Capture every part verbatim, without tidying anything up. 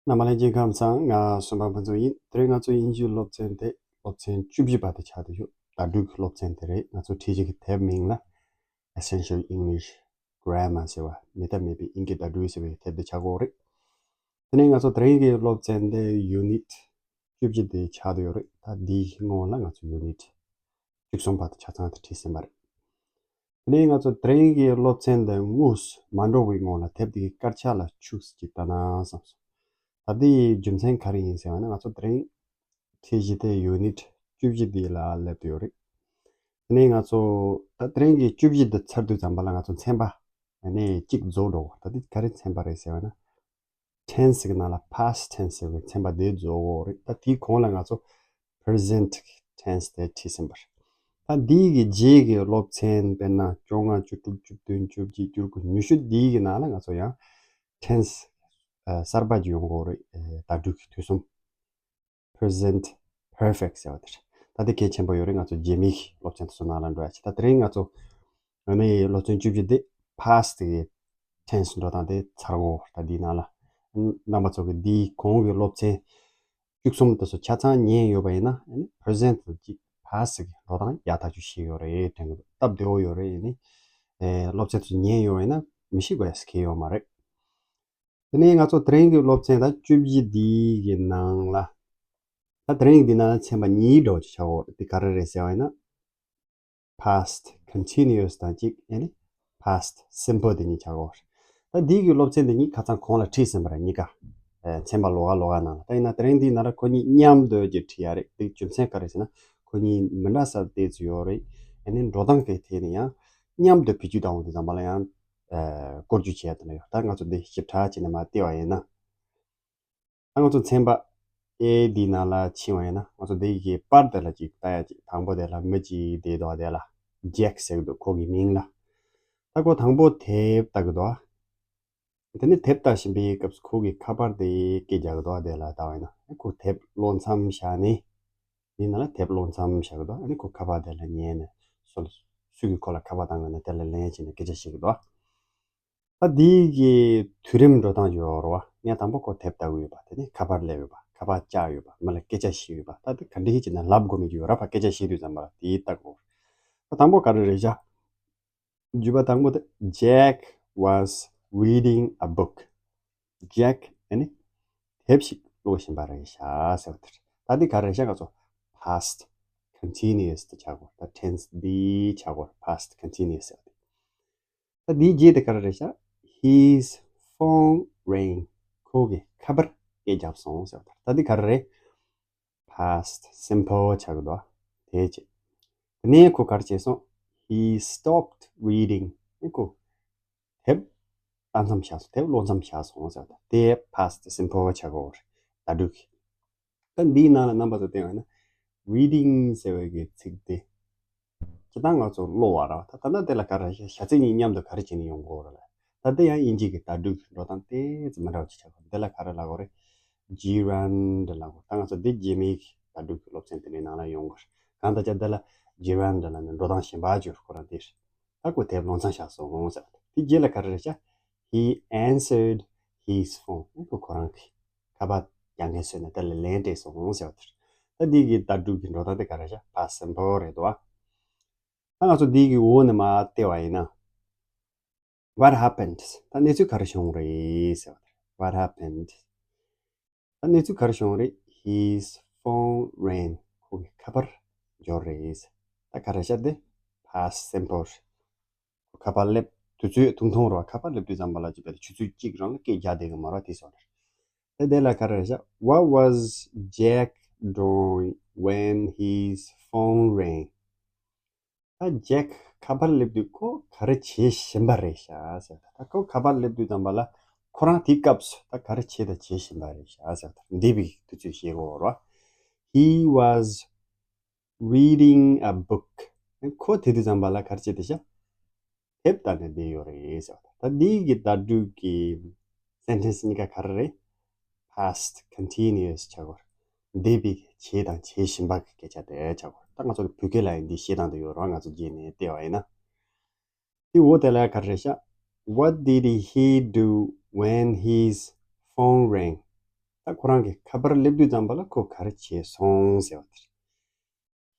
རྣམ་པ་ལྷན་རྒྱས་ཁམས་བཟང་། ང་སུམ་པ་ཕུན་ཚོགས་ཡིན། དེ་རིང་ང་ཚོ་དབྱིན་ཇིའི་སློབ་ཚན་དེ་སློབ་ཚན་བཅུ་བཞི་པ་དེ་ཆགས་བསྡད་ཡོད། བརྡ་སྤྲོད་ཀྱི་སློབ་ཚན་དེ་རེད། ང་ཚོ་ཁྲིད་གཞི་གི་དེབ་མིང་ལ་Essential English Grammar ཟེར་བ། མེད་ཐབས་མེད་པའི་དབྱིན་སྐད་བརྡ་སྤྲོད་ཟེར་བའི་དེབ་དེ་ཆགས་ཀྱི་ཡོད་རེད། དེ་ནས་ང་ཚོ་དེ་རིང་གི་སློབ་ཚན་དེ་ཡུ་ནིཊ་བཅུ་བཞི་དེ་ཆགས་བསྡད་ཡོད་རེད། ད་འདིའི་སྔོན་ལ་ང་ཚོ་ཡུ་ནིཊ་བཅུ་གསུམ་པ་དེ་ཆ་ཚང་དེ་ཁྲིད་ཟིན་པ་རེད། དེ་ནས་ང་ཚོ་དེ་རིང་གི་སློབ་ཚན་འདི་དངོས་སུ་མ་འགྲོ་བའི་སྔོན་ལ་དེབ་འདི་གི་དཀར་ཆག་ལ་ཆུགས་ཅིག་ལྟ་ན་བསམ་སོང་། ད་འདི་ཡི་རྒྱུ་མཚན་ག་རེ་ཡིན་ཟེར་བ་ན། ང་ཚོ་དེ་རིང་ཁྲིད་གཞི་དེ་ཡུ་ནིཊ་བཅུ་བཞི་འདི་ལ་སླེབས་ཡོད་རེད། དེ་ནས་ང་ཚོ་ད་དེ་རིང་གི་བཅུ་བཞི་འདི་ཚར་དུས་ཙམ་པ་ལ་ང་ཚོ་ཚན་པ་ཨ་ནི་གཅིག་རྫོགས་འགྲོ་གི། ད་འདི་ག་རེ་ཚན་པ་རེད་ཟེར་བ་ན། ཊེན་སི་གི་ནང་ལ་past tense ཟེར་བའི་ཚན་པ་དེ་རྫོགས་ཡོད་རེད། ད་དེའི་གོང་ལ་ང་ཚོ་present tense དེ་ཁྲིད་ཟིན་པ་རེད། ད་འདིའི་གི་རྗེས་ཀྱི་སློབ་ཚན་དཔེར་ན་བཅོ་ལྔ། བཅུ་དྲུག། བཅུ་བདུན། བཅོ་བརྒྱད། བཅུ་དགུ། ཉི་ཤུ། འདིའི་གི་ནང་ལ་ང་ཚོ་ཡང་ཊེན་སི་གསར་པ་ཅིག་ཡོང་གི་ཡོད་རེད། བརྡ་སྤྲོད་ཀྱི་དུས་གསུམ། present perfect ཟེར་བ་དེ་རེད། ད་དེ་གལ་ཆེན་པོ་ཡོད་རེད། ང་ཚོ་རྗེས་མའི་སློབ་ཚན་དེ་ཚོ་ནང་ལ་འགྲོ་ཡ་ཆེད། ད་དེ་རིང་ང་ཚོ་ཨ་ནི་སློབ་ཚན་བཅུ་བཞི་དེ་past གི་tense འགྲོ་སྟངས་དེ་ཚར་གོ། ད་འདིའི་ནང་ལ་རྣམ་པ་ཚོ་གི་འདིའི་གོང་གི་སློབ་ཚན་བཅུ་གསུམ་དེ་ཚོ་ཆ་ཚང་ཉན་ཡོད་པ་ཡིན་ན། ཨ་ནི་present དང་གཅིག་past གི་འགྲོ་སྟངས་ཡག་ཐག་ཆོད་ཤེས་ཡོད་རེད། དྲན་གི་འདུག་སྟབས་བདེ་བོ་ཡོད་རེད། ཨ་ནི་ཨེ་སློབ་ཚན་དེ་ཚོ་ཉན་ཡོད་པ་ཡིན་ན་མི་ཤེས་དགོས་ཡ་ཟེར་གི་ཡོད་མ་རེད། དེ་ནས་ང་ཚོ་དེ་རིང་གི་སློབ་ཚན་ད་བཅུ་བཞི་འདིའི་གི་ནང་ལ། ད་དེ་རིང་འདི་ནང་ལ་ཚན་པ་གཉིས་འདྲ་བོ་ཅིག་ཆགས་ཡོད་རེད། དེ་ག་རེ་རེད་ཟེར་བ་ཡིན་ན། past continuous དང་གཅིག་ཨ་ནི་past simple དེ་གཉིས་ཆགས་ཡོད་རེད། ད་འདིའི་གི་སློབ་ཚན་དེ་གཉིས་ཁ་སང་གོང་ལ་ཁྲིད་ཟིན་པ་རེད། གཉིས་ཀ་ཨེ་ཚན་པ་ལོགས་ཀ་ལོགས་ཀ་ནང་ལ། ད་ཡིན་ན་དེ་རིང་འདིའི་ནང་ལ་ཁོ་གཉིས་མཉམ་དུ་ཅིག་ཁྲིད་ཡ་རེད། དེའི་རྒྱུ་མཚན་ག་རེ་ཟེར་ན། ཁོ་གཉིས་མི་འདྲ་ས་ཏོག་ཙམ་ཡོད་རེད། ཨ་ནི་འགྲོ་སྟངས་ཀྱི་ཐད་ནས་ཡང་མཉམ་དུ་བེད་སྤྱོད་བཏང་འོང་དུས་ཙམ་པ་ལ་ཡང་ཨེ་བཀོལ་སྤྱོད་བྱེད་ཡ་དེ་འདྲ་ཡོད། ད་ང་ཚོ་འདི་ཞིབ་ཕྲ་བྱས་ནས་མར་བལྟས་པ་ཡིན་ན། ད་ང་ཚོ་ཚན་པ་ཨེ་འདིའི་ནང་ལ་ཕྱིན་པ་ཡིན་ན། ང་ཚོ་འདི་གི་པར་དེ་ལ་ཅིག་ལྟ་ཡ་ཅིག་དང་པོ་དེ་ལ་མི་གཅིག་བསྡད་འདུག་དེ་ལ་ཇེག་ཟེར་གི་འདུག་ཁོ་གི་མིང་ལ། ད་ཁོ་དང་པོ་དེབ་ལྟ་གི་འདུག་དེ་ནས་དེབ་ལྟ་བཞིན་པའི་སྐབས་སུ་ཁོ་གི་ཁ་པར་དེ་སྐད་རྒྱག་གི་འདུག་དེ་ལ་ལྟ་བ་ཡིན་ན། ཁོ་དེབ་བློ་མཚམས་བཞག་ནས། འདིའི་ནང་ལ་དེབ་བློ་མཚམས་བཞག་གི་འདུག་ཨ་ནི་ཁོ་ཁ་པར་དེ་ལ་ཉན་ནས་སུ་སུ་གིས་ཁོ་ལ་ཁ་པར་བཏང་གི་ན་དེ་ལ་ལན་བྱས་ནས་སྐད་ཆ་བཤད་གི་འདུག་ད་འདི་གི་དུས་རིམ་འགྲོ་སྟངས་ཡོད་རེད་བ། ངས་དང་པོ་ཁོ་དེབ་ལྟ་གི་ཡོད་པ། དེ་ནས་ཁ་པར་སླེབས་ཡོད་པ། ཁ་པར་བཅག་ཡོད་པ། མི་ལ་སྐད་ཆ་བཤད་ཡོད་པ། ད་དེ་ག་འདྲ་ཞིག་བྱས་ན་ལབ་དགོས་མེད་ཀྱི་ཡོད་རེད་བ། སྐད་ཆ་བཤད་དུས་ཙམ་པ་ལ་དེ་ལྟ་དགོས། ད་དང་པོ་ག་རེ་རེད་ཤག་འཇུག་པ་དང་པོ་དེ། Jack was reading a book. ཇེག་ཨ་ནི་དེབ་ཞིག་ཀློག་བཞིན་པ་རེད་ཤག་ཟེར་བ་དེ་རེད། ད་འདི་ག་རེ་རེད་ཤག་ང་ཚོ་past continuous དེ་ཆགས་གོ། ད་ཊེན་སི་འདི་ཆགས་གོ། past continuous ཟེར་བ་དེ། ད་འདིའི་རྗེས་དེ་ག་རེ་རེད་ཤག His phone rang. ཁོ་གི་ཁ་པར་སྐད་བརྒྱབ་སོང་ཟེར་བ་དེ་རེད། ད་འདི་ག་རེ་རེད། past simple ཆགས་ཀྱི་འདུག་དེ་བྱས། དེ་ནས་ཁོ་ག་རེ་བྱས་སོང་། He stopped reading. ཨེ་ཁོ་དེབ་ལྟ་མཚམས་བཞག་སོང་། དེབ་ཀློག་མཚམས་བཞག་སོང་ཟེར་བ་དེ། དེ་past simple ཆགས་ཀྱི་ཡོད་རེད། བརྡ་སྤྲོད་ཀྱི། ད་འདིའི་ནང་ལ་རྣམ་པ་ཚོ་བལྟས་པ་ཡིན་ན། reading ཟེར་བའི་གི་ཚིག་དེ། སྤྱིར་བཏང་ང་ཚོ་ཀློག་པ་རེད་བ། ད་ད་ལྟ་དེ་ལ་ག་རེ་བྱ། བྱ་ཚིག་གཉིས་མཉམ་དུ་ག་རེ་བྱས་ནས་ཡོང་གི་ཡོད་རེད་ལབ། ད་དེ་ཡང་དབྱིན་ཇི་གི་བརྡ་སྤྲོད་ཀྱི་འགྲོ་སྟངས་ཏོག་ཙམ་མི་འདྲ་བ་ཅིག་ཆགས་ཀྱི་ཡོད། དེ་ལ་ག་རེ་ལབ་དགོས་རེད། gerund ལབ་དགོས། ད་ང་ཚོ་འདི་རྗེས་མའི་བརྡ་སྤྲོད་ཀྱི་སློབ་ཚན་དེ་འདྲའི་ནང་ལ་ཡོང་གི་རེད། གང་ལྟར་ཀྱང་དེ་ལ་gerund ལབ་ནས་འགྲོ་སྟངས་གཞན་པ་ཅིག་ཡོད་རེད། ཁོ་རང་དེ་རེད། ད་ཁོ་དེབ་ཀློག་མཚམས་བཞག་སོང་ཟེར་བ་དེ། དེ་རྗེས་ལ་ག་རེ་རེད་ཤག He answered his phone. ཁོ་ཁོ་རང་གི་ཁ་པར་རྒྱག་མཁན་བཟོས་ནས་དེ་ལ་ལན་སྤྲད་སོང་ཟེར་བ་དེ་རེད། ད་འདི་གི་བརྡ་སྤྲོད་ཀྱི་འགྲོ་སྟངས་དེ་ག་རེ་ཤག past simple རེད་དོ། ད་ང་ཚོ་འདི་གི་འོག་ནས་མར་བལྟས་པ་ཡིན་ན། What happened? ད་གནས་ཚུལ་ག་རེ་བྱུང་རེད་ཟེར་བ་དེ་རེད། What happened? ད་གནས་ཚུལ་ག་རེ་བྱུང་རེད། His phone rang. ཁོ་གི་ཁ་པར་འབྱོར་རེད། ད་ག་རེ་ཤག་དེ་past simple རེད། ཁོ་ཁ་པར་སླེབས། དུས་ཚོད་ཐུང་ཐུང་རེད་བ། ཁ་པར་སླེབས་དུས་ཙམ་པ་ལ་ཅིག་བལྟས་ཆུ་ཚོད་གཅིག་རང་ལ་སྐད་རྒྱག་བསྡད་གི་མ་རེད་བ། དེ་སོགས་རེད། ད་དེ་ལ་ག་རེ་རེད་ཤག What was Jack doing when his phone rang? ད་ཇེག་ཁ་པར་སླེབས་དུས་ཁོ་ག་རེ་བྱེད་བཞིན་པ་རེད་ཤག་ཟེར། ད་ཁོ་ཁ་པར་སླེབས་དུས་ཙམ་པ་ལ་ཁོ་རང་དེའི་སྐབས་སུ་ད་ག་རེ་བྱེད་དང་བྱེད་བཞིན་པ་རེད་ཤག་ཟེར། འདས་པའི་དུས་ཚོད་བཤད་དགོས་རེད་བ། He was reading a book. ཁོ་དེ་དུས་ཙམ་པ་ལ་ག་རེ་བྱེད་བསྡད་ཤག་དེབ་ལྟ་ནས་བསྡད་ཡོད་རེད་ཟེར་བ། ད་འདི་གི་བརྡ་སྤྲོད་ཀྱི་སེན་ཊེན་སི་གཉིས་ཀ་ག་རེ་རེད། past continuous ཆགས་ཀྱི་ཡོད་རེད། འདས་པའི་བྱས་དང་བྱེད་བཞིན་པ་གི་སྐད་ཆ་དེ་ཆགས་ཀྱི་ཡོད་རེད། ད་ང་ཚོ་བོད་སྐད་ལ་ཡང་འདི་བཤད་སྟངས་དེ་ཡོད་རེད་བ། ང་ཚོ་རྗེས་ནས་བལྟས་པ་ཡིན་ན། དེ་འོག་དེ་ལ་ག་རེ་རེད་ཤག What did he do when his phone rang? ད་ཁོ་རང་གི་ཁ་པར་སླེབས་དུས་ཙམ་པ་ལ་ཁོ་ག་རེ་བྱས་སོང་ཟེར་བ་དེ་རེད།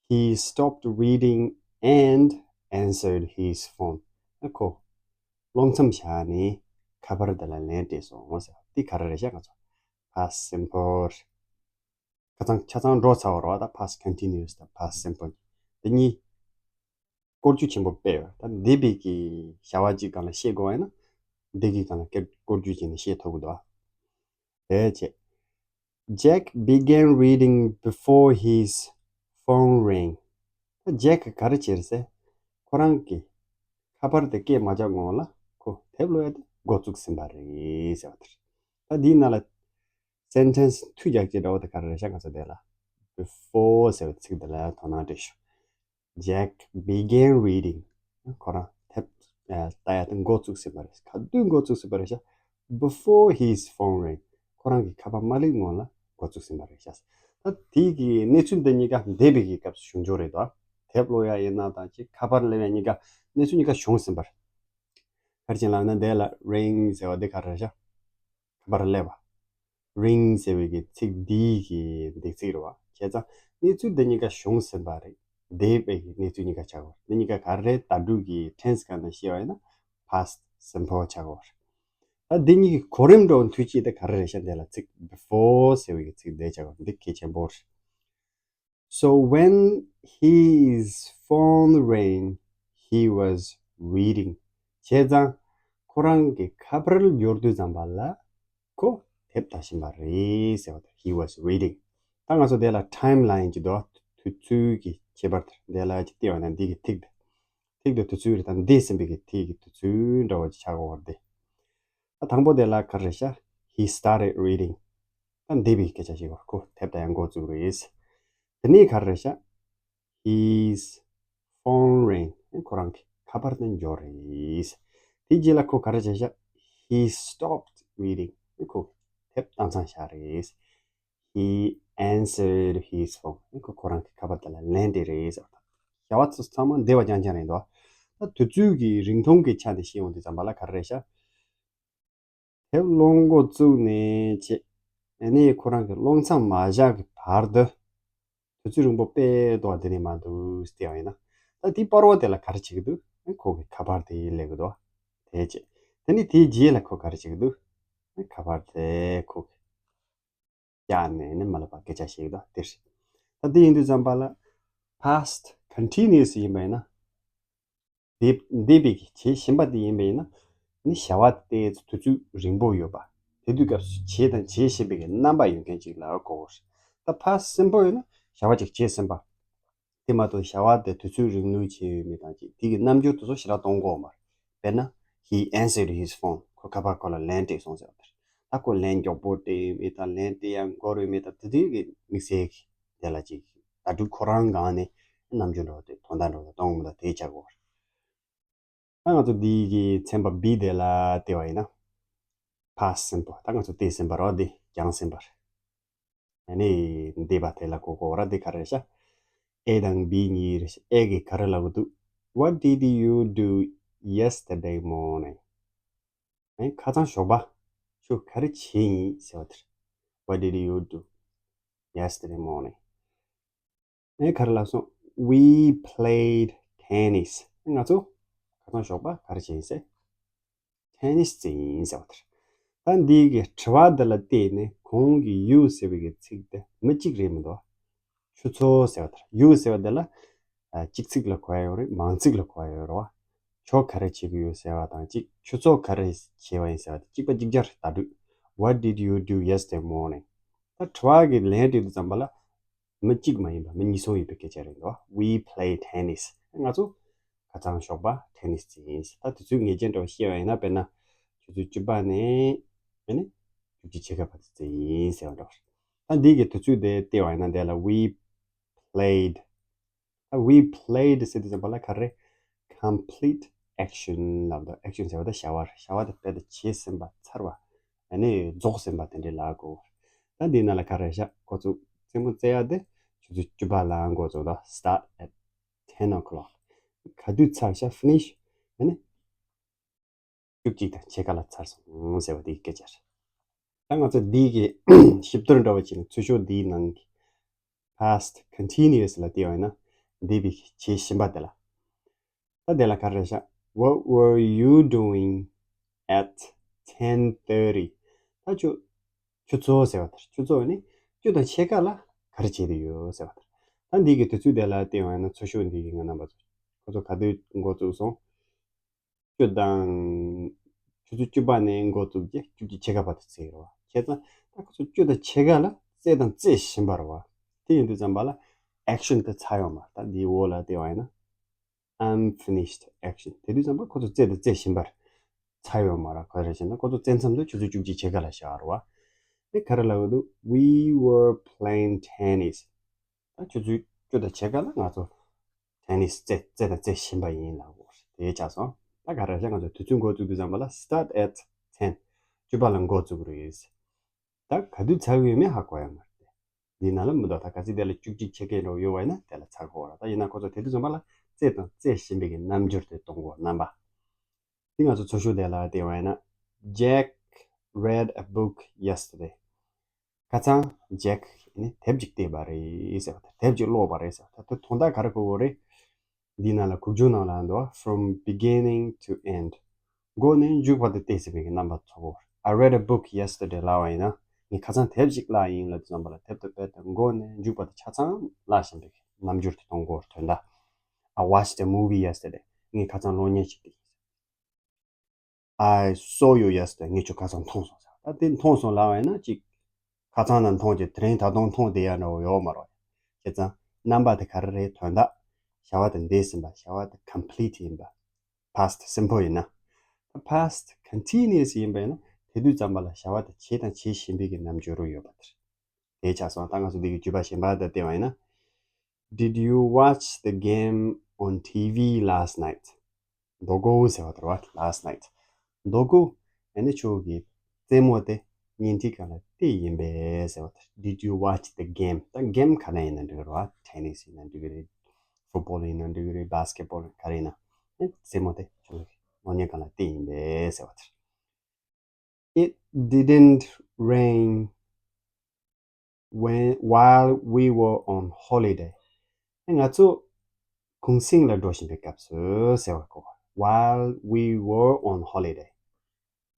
He stopped reading and answered his phone. ཨ་ཁོ་རླུང་མཚམས་བཞག་ནས་ཁ་པར་དེ་ལ་ལན་སྤྲད་སོང་ཟེར་བ་དེ་ག་རེ་རེད་ཤག་ང་ཚོ་past simple རེད། ཁ་སང་ཆ་ཚང་འགྲོ་ཚར་བ་རེད་བ། ད་past continuous དང་past simple འདི་གཉིས་སྐོར་རྒྱུ་ཆེན་པོ་དཔེ་ཡོད། ད་འདས་པའི་གི་བྱ་བ་གཅིག་སྒང་ལ་བཤད་དགོས་པ་ཡིན་ན་འདི་གི་སྒང་ལ་སྐད་སྐོར་རྒྱུ་བྱས་ནས་བཤད་ཐུབ་ཀྱི་འདུག་ཨ། དེ་བྱས། Jack began reading before his phone rang. ད་Jack ག་རེ་བྱས་རེད་ཟེར། ཁོ་རང་གི་ཁ་པར་དེ་སྐད་མ་རྒྱག་སྔོན་ལ་ཁོ་དེབ་ཀློག་ཡ་དེ་འགོ་བཙུགས་ཟིན་པ་རེད་ཟེར་བ་དེ་རེད། ད་འདིའི་ནང་ལ་sentence མཐུད་རྒྱག་ཅིག་འདྲ་བོ་དེ་ག་རེ་རེད་ཤག་ང་ཚོ་དེ་ལ་before ཟེར་བའི་ཚིག་དེ་ལ་དོ་སྣང་སྤྲད་ཞུ། Jack began reading. ཁོ་རང་དེབ་ཨ་ལྟ་ཡ་དེ་འགོ་བཙུགས་ཟིན་པ་རེད། ག་དུས་འགོ་བཙུགས་ཟིན་པ་རེད་ཤག before his phone rang. ཁོ་རང་གི་ཁ་པར་མ་སླེབས་སྔོན་ལ་འགོ་བཙུགས་ཟིན་པ་རེད་ཤག་ད་དེ་གི་གནས་ཚུལ་འདི་གཉིས་ཀ་འདས་པའི་གི་སྐབས་སུ་བྱུང་ཆོག་རེད་དོ། དེབ་ཀློག་ཡ་ཡིན་ན་དང་ཅིག་ཁ་པར་སླེབས་ཡ་གཉིས་ཀ་གནས་ཚུལ་གཉིས་ཀ་བྱུང་ཟིན་པ་རེད། ག་རེ་བྱས་ལབ་ན་དེ་ལ་rang ཟེར་བ་འདི་ག་རེ་རེད་ཤག་ཁ་པར་སླེབས་པ། rang ཟེར་བའི་གི་ཚིག་འདིའི་གི་འདེགས་ཚིག་རེད་བ། བྱས་ཙང་གནས་ཚུལ་འདི་གཉིས་ཀ་བྱུང་ཟིན་པ་རེད། འདས་པའི་གི་གནས་ཚུལ་གཉིས་ཀ་ཆགས་ཡོད་རེད། འདི་གཉིས་ཀ་ག་རེ་རེད། ད་དུང་གི་tense སྒང་ནས་བཤད་པ་ཡིན་ན་past simple ཆགས་ཡོད་རེད། ད་འདི་གཉིས་ཀྱི་གོ་རིམ་འགྲོ་མཐུད་ཀྱི་དེ་ག་རེ་རེད་ཤག་འདི་ལ་ཚིག་before ཟེར་བའི་གི་ཚིག་འདི་ཆགས་ཡོད་རེད། འདི་གལ་ཆེན་པོ་རེད། So when his phone rang, he was reading. བྱས་ཙང་ཁོ་རང་གི་ཁ་པར་འབྱོར་དུས་ཙམ་པ་ལ་ཁོ་དེབ་ལྟ་བཞིན་པ་རེད་ཟེར་བ་དེ། He was reading. ད་ང་ཚོ་དེ་ལ་timeline གྱི་འདུག་དུས་ཚོད་ཀྱི་ཁྱད་པར་དེ་འདི་ལ་ཅིག་བལྟས་པ་ན་འདི་གི་ཐིག་དེ་ཐིག་དེ་དུས་ཚོད་རེད། ད་འདས་ཟིན་པའི་གི་ཐིག་གི་དུས་ཚོད་འདྲ་བོ་ཅིག་ཆགས་ཀྱི་ཡོད་རེད་དེ། ད་དང་པོ་དེ་ལ་ག་རེ་རེད་ཤག He started reading. ད་འདས་པའི་སྐད་ཆ་ཞིག་གོ་ཁོ་དེབ་ལྟ་ཡ་འགོ་བཙུགས་རེད། དེ་ནས་ག་རེ་རེད་ཤག His phone rang. ཁོ་རང་གི་ཁ་པར་དེ་འབྱོར་རེད། དེ་རྗེས་ལ་ཁོ་ག་རེ་བྱས་ཤག He stopped reading. ཁོ་དེབ་བཏང་ཚར་བཞག་རེད། He answered his phone. ཁོ་ཁོ་རང་གི་ཁ་པར་དེ་ལ་ལན་སྤྲད་རེད་ཟེར་བ་དང་། བྱ་བ་ཚོ་ཚང་མ་འདས་པ་རྐྱང་རྐྱང་རེད་འདུག་ད་དུས་ཚོད་ཀྱི་རིང་ཐུང་གི་ཆ་ནས་བཤད་ཡོང་དུས་ཙམ་པ་ལ་ག་རེ་རེད་ཤག་དེབ་ཀློག་འགོ་བཙུགས་ནས་བྱས། ཨ་ནི་ཁོ་རང་གི་རླུང་མཚམས་མ་བཞག་གི་བར་དུ་དུས་ཚོད་རིང་པོ་དཔེ་འདུག་དེ་ནས་མ་འདུག་ཟེར་བ་ཡིན་ན། ད་དེའི་པར་བ་དེ་ལ་ག་རེ་བྱེད་ཀྱི་འདུག་ཁོ་གི་ཁ་པར་དེ་སླེབས་ཀྱི་འདུག་དེ་བྱས། དེ་ནས་དེའི་རྗེས་ལ་ཁོ་ག་རེ་བྱེད་ཀྱི་འདུག་ཁ་པར་དེ་ཁོ་གི་བཀྱག་ནས་ནི་མ་ལབ་པ་སྐད་ཆ་བཤད་ཀྱི་འདུག་དེ་རེད། ད་དེ་ཡིན་དུས་ཙམ་པ་ལ་past continuous ཡིན་པ་ཡིན་ན། འདས་འདས་པའི་གི་བྱེད་བཞིན་པ་དེ་ཡིན་པ་ཡིན་ན། ནི་བྱ་བ་དེ་དུས་ཚོད་རིང་པོ་ཡོད་པ། དེ་དུས་སྐབས་སུ་བྱས་དང་བྱེད་བཞིན་པའི་གི་རྣམ་པ་ཡོད་མཁན་ཅིག་ལ་གོ་དགོས་རེད། ད་past simple ཡིན་ན་བྱ་བ་ཅིག་བྱས་ཟིན་པ། དེ་མ་གཏོགས་བྱ་བ་དེ་དུས་ཚོད་རིང་ལོས་བྱས་ཡོད་མེད་དང་ཅིག་དེ་གི་རྣམ་འགྱུར་དེ་ཚོ་ཞེ་དྲག་གཏོང་གི་ཡོད་མ་རེད། དཔེར་ན། He answered his phone. ཁོ་ཁ་པར་ཁོ་ལ་ལན་སྤྲད་སོང་ཟེར་བ་དེ་རེད། ད་ཁོ་ལན་མགྱོགས་པོ་སྤྲད་ཡོད་མེད་དང་ལན་སྤྲད་ཡ་འགོར་ཡོད་མེད་དང་དེ་དུས་ཀྱི་དམིགས་བསལ་གྱི་དེ་ལ་ཅིག་ད་དུང་ཁོ་རང་སྒང་ནས་རྣམ་འགྱུར་འདྲ་བོ་དེ་དོན་དག་འདྲ་བོ་དེ་གཏོང་གི་མི་འདུག་དེ་ཆགས་ཀྱི་ཡོད་རེད། ད་ང་ཚོ་འདི་གི་ཚན་པ་B དེ་ལ་བལྟས་པ་ཡིན་ན། past simple. ད་ང་ཚོ་བལྟས་ཟིན་པ་རེད་བ། འདི་སྦྱངས་ཟིན་པ་རེད། ཨ་ནི་འདས་པ་དེ་ལ་གོ་གོ་ར་འདི་ག་རེ་རེད་ཤག A དང་B གཉིས་རེད་ཤག A གིས་ག་རེ་ལབ་ཀྱི་འདུག What did you do yesterday morning? ཨ་ནི་ཁ་སང་ཞོགས་པ་ཁྱོད་ག་རེ་བྱས་ཡིན་ཟེར་བ་དེ་རེད། What did you do yesterday morning? ཨེ་ག་རེ་ལབ་སོང་། We played tennis. ང་ཚོ་ཁ་སང་ཞོགས་པ་ག་རེ་བྱས་ཡིན་ཟེར། ཊེ་ནིས་རྩེས་ཡིན་ཟེར་བ་དེ་རེད། ད་འདི་གི་དྲི་བ་འདི་ལ་བལྟས་ནས་གོང་གི་you ཟེར་བའི་གི་ཚིག་དེ་མི་གཅིག་རེད་མི་འདུག་ཁྱོད་ཚོ་ཟེར་བ་དེ་རེད། You ཟེར་བ་འདི་ལ་ཨ་གཅིག་ཚིག་ལ་གོ་ཡ་ཡོད་རེད། མང་ཚིག་ལ་གོ་ཡ་ཡོད་རེད་བ། ཁྱོད་ག་རེ་བྱེད་ཀྱི་ཡོད་ཟེར་བ་དང་གཅིག་ཁྱོད་ཚོ་ག་རེ་བྱས་པ་ཡིན་ཟེར་བ་དེ་གཅིག་པ་གཅིག་རྐྱང་རེད། ད་དུས། What did you do yesterday morning? ད་དྲི་བ་གི་ལན་སྤྲད་དུས་ཙམ་པ་ལ། མི་གཅིག་མ་ཡིན་པ་མི་གཉིས་གསུམ་ཡོད་པའི་སྐད་ཆ་རེད་འདུག We play tennis. ང་ཚོ་ཁ་སང་ཞོགས་པ་ཊེ་ནིས་རྩེས་ཡིན། ད་དུས་ཚོད་ངེས་ཅན་འདྲ་བོ་བཤད་པ་ཡིན་ན། དཔེར་ན་ཆུ་ཚོད་བཅུ་པ་ནས་ཨ་ནི་བཅུ་གཅིག་ཕྱེད་ཀ་བར་དུ་རྩེས་ཡིན་ཟེར་བ་འདྲ་བོ་རེད། ད་འདི་གི་དུས་ཚོད་དེ་བལྟས་པ་ཡིན་ན་དེ་ལ་we played. ད་we played ཟེར་དུས་ཙམ་པ་ལ་ག་རེ། complete action ལབ་འདུག action ཟེར་བ་ད་བྱ་བ་རེད། བྱ་བ་དེ་རྦད་དེ་བྱས་ཟིན་པ་ཚར་བ། ཨ་ནི་རྫོགས་ཟིན་པ་དེ་འདྲའི་ལབ་དགོས། ད་འདི་ནང་ལ་ག་རེ་བཞག་འགོ་བཙུགས་རྩེད་མོ་རྩེ་ཡ་དེ་ཆུ་ཚོད་བཅུ་པ་ལ་འགོ་བཙུགས་འདུག Start at ten o'clock. ག་དུས་ཚར་བཞག finish ཨ་ནི་བཅུ་གཅིག་དང་ཕྱེད་ཀ་ལ་ཚར་སོང་ཟེར་བ་དེ་གི་སྐད་ཆ་རེད། ད་ང་ཚོ་འདི་གི་ཞིབ་བསྡུར་འདྲ་བ་བྱས་ན། ཚུལ་ཤོག་འདིའི་ནང་གི་past continuous ལ་བལྟས་པ་ཡིན་ན། འདས་པའི་བྱེད་བཞིན་པ་དེ་ལ། ད་དེ་ལ་ག་རེ་རེད་ཤག What were you doing at ten thirty? ད་ཁྱོད་ཆུ་ཚོད་ཟེར་བ་དེར། ཆུ་ཚོད་ནི་བཅུ་དང་ཕྱེད་ཀ་ལ་ག་རེ་བྱེད་དུ་ཡོད་ཟེར་བ་དེར། ད་འདི་གི་དུས་ཚོད་དེ་ལ་བལྟས་པ་ཡིན་ན། ཚུལ་ཤོག་འདི་གི་ང་རྣམ་པ་ཚོ་ཁོ་ཚོ་ག་དུས་འགོ་བཙུགས་སོང་། བཅུ་དང་། ཆུ་ཚོད་བཅུ་པ་ནས་འགོ་བཙུགས་རྗེས་བཅུ་གཅིག་ཕྱེད་ཀ་བར་དུ་ཚིག་རེད་བ། བྱས་ཙང་ད་ཁོ་ཚོ་བཅུ་དང་ཕྱེད་ཀ་ལ་རྩེད་དང་རྩེད་བཞིན་པ་རེད་བ། དེ་ཡིན་དུས་ཙམ་པ་ལ་action དེ་ཚར་ཡོད་མ་རེད། ད་འདིའི་འོག་ལ་བལྟས་པ་ཡིན་ན། Unfinished action. དེ་དུས་ཙམ་པ་ཁོ་ཚོ་རྩེད་དང་རྩེད་བཞིན་པར་ཚར་ཡོད་མ་རེད། ག་རེ་བྱས་ན་ཁོ་ཚོ་རྩེད་མཚམས་དེ་ཆུ་ཚོད་བཅུ་གཅིག་ཕྱེད་ཀ་ལ་བཞག་རེད་བ། དེ་ག་རེ་ལབ་ཀྱི་འདུག We were playing tennis. ད་ཆུ་ཚོད་བཅུ་དང་ཕྱེད་ཀ་ལ་ང་ཚོ་tennis རྩེད་རྩེད་དང་རྩེད་བཞིན་པ་ཡིན་ལབ་དགོས་རེད། དེ་ཆགས་སོང་། ད་ག་རེ་བྱས། ང་ཚོ་དུས་ཚོད་འགོ་བཙུགས་དུས་ཙམ་པ་ལ་start at ten. བཅུ་པ་ལ་འགོ་བཙུགས་རེད། ད་ག་དུས་ཚར་གྱི་ཡོད་མེད་ཧ་གོ་ཡ་མ་རེད། འདི་ནང་ལ་མི་འདུག་ད་ག་ཚོད་དེ་ལ་བཅུ་གཅིག་ཕྱེད་ཀ་འདྲ་བོ་ཡོད་པ་ཡིན་ན་དེ་ལ་ཚར་གོ་ར། ད་ཡིན་ན་ཁོ་ཚོ་དེ་དུས་ཙམ་པ་ལ་རྩེད་དང་རྩེད་བཞིན་པའི་གི་རྣམ་འགྱུར་དེ་གཏོང་དགོས་རྣམ་པ། དེ་ང་ཚོ་ཚུལ་ཤོག་དེ་ལ་བལྟས་པ་ཡིན་ན། Jack read a book yesterday. ཁ་སང་ཇེག་ནི་དེབ་ཅིག་བལྟས་པ་རེད་ཟེར་བ་དེ། དེབ་ཅིག་ཀློག་པ་རེད་ཟེར་བ་དེ། དོན་དག་ག་རེ་གོ་དགོས་རེད། འདིའི་ནང་ལ་གུག་རྒྱུག་ནང་ལ་འདུག From beginning to end. འགོ་ནས་མཇུག་བར་དུ་བལྟས་ཟིན་པའི་རྣམ་པ་ཚོ་གོ། I read a book yesterday ལབ་པ་ཡིན་ན། ངས་ཁ་སང་དེབ་ཅིག་བཀླགས་ཡིན་ལབ་དུས་ཙམ་པ་ལ་དེབ་དེ་རྦད་དེ་འགོ་ནས་མཇུག་བར་དུ་ཆ་ཚང་བཀླགས་ཟིན་པའི་རྣམ་འགྱུར་དེ་གཏོང་དགོས། དོན་དག I watched a movie yesterday. ངས་ཁ་སང་གློག་བརྙན་ཞིག་བལྟས་ཡིན། I saw you yesterday. ངས་ཁྱོད་ཁ་སང་མཐོང་སོང་ཟེར། ད་དེ་མཐོང་སོང་ལབ་པ་ཡིན་ན་ཅིག་ཁ་སང་ནས་མཐོང་རྗེས་དེ་རིང་ད་དུང་མཐོང་བསྡད་ཡ་འདྲ་བོ་ཡོད་མ་རེད། བྱས་ཙང་རྣམ་པ་དེ་ག་རེ་རེད། དོན་དག་བྱ་བ་དེ་འདས་ཟིན་པ། བྱ་བ་དེ་complete ཡིན་པ། Past simple ཡིན་ན། Past continuous ཡིན་པ་ཡིན་ན་དེ་དུས་ཙམ་པ་ལ་བྱ་བ་དེ་བྱས་དང་བྱེད་བཞིན་པའི་གི་རྣམ་འགྱུར་རུ་ཡོད་པ་དེ་རེད། དེ་ཆགས་སོང་། ད་ང་ཚོ་འདི་གི་བརྗོད་པ་གཞན་པ་དེ་བལྟས་པ་ཡིན་ན། Did you watch the game on T V last night? མདོ་དགོང་ཟེར་བ་དེ་རེད་བ། Last night. མདོ་དགོང་ཨ་ནི་ཁྱོད་ཀྱིས་རྩེད་མོ་དེ་བརྙན་འཕྲིན་སྒང་ལ་བལྟས་ཡིན་པས་ཟེར་བ་དེ། Did you watch the game? ད་གེམ་ག་ནས་ཡིན་ན་འགྲིག་གི་རེད་བ། Tennis ཡིན་ན་འགྲིག་གི་རེད། Football ཡིན་ན་འགྲིག་གི་རེད། Basketball ག་རེ་ཡིན་ན། ཨ་ནི་རྩེད་མོ་དེ་ཁྱོད་ཀྱིས་གློག་བརྙན་སྒང་ལ་བལྟས་ཡིན་པས་ཟེར་བ་དེ། It didn't rain when, while we were on holiday. ང་ཚོ་གུང་སེང་ལ་འགྲོ་བཞིན་པའི་སྐབས་སུ་ཟེར་བ་གོ། While we were on holiday.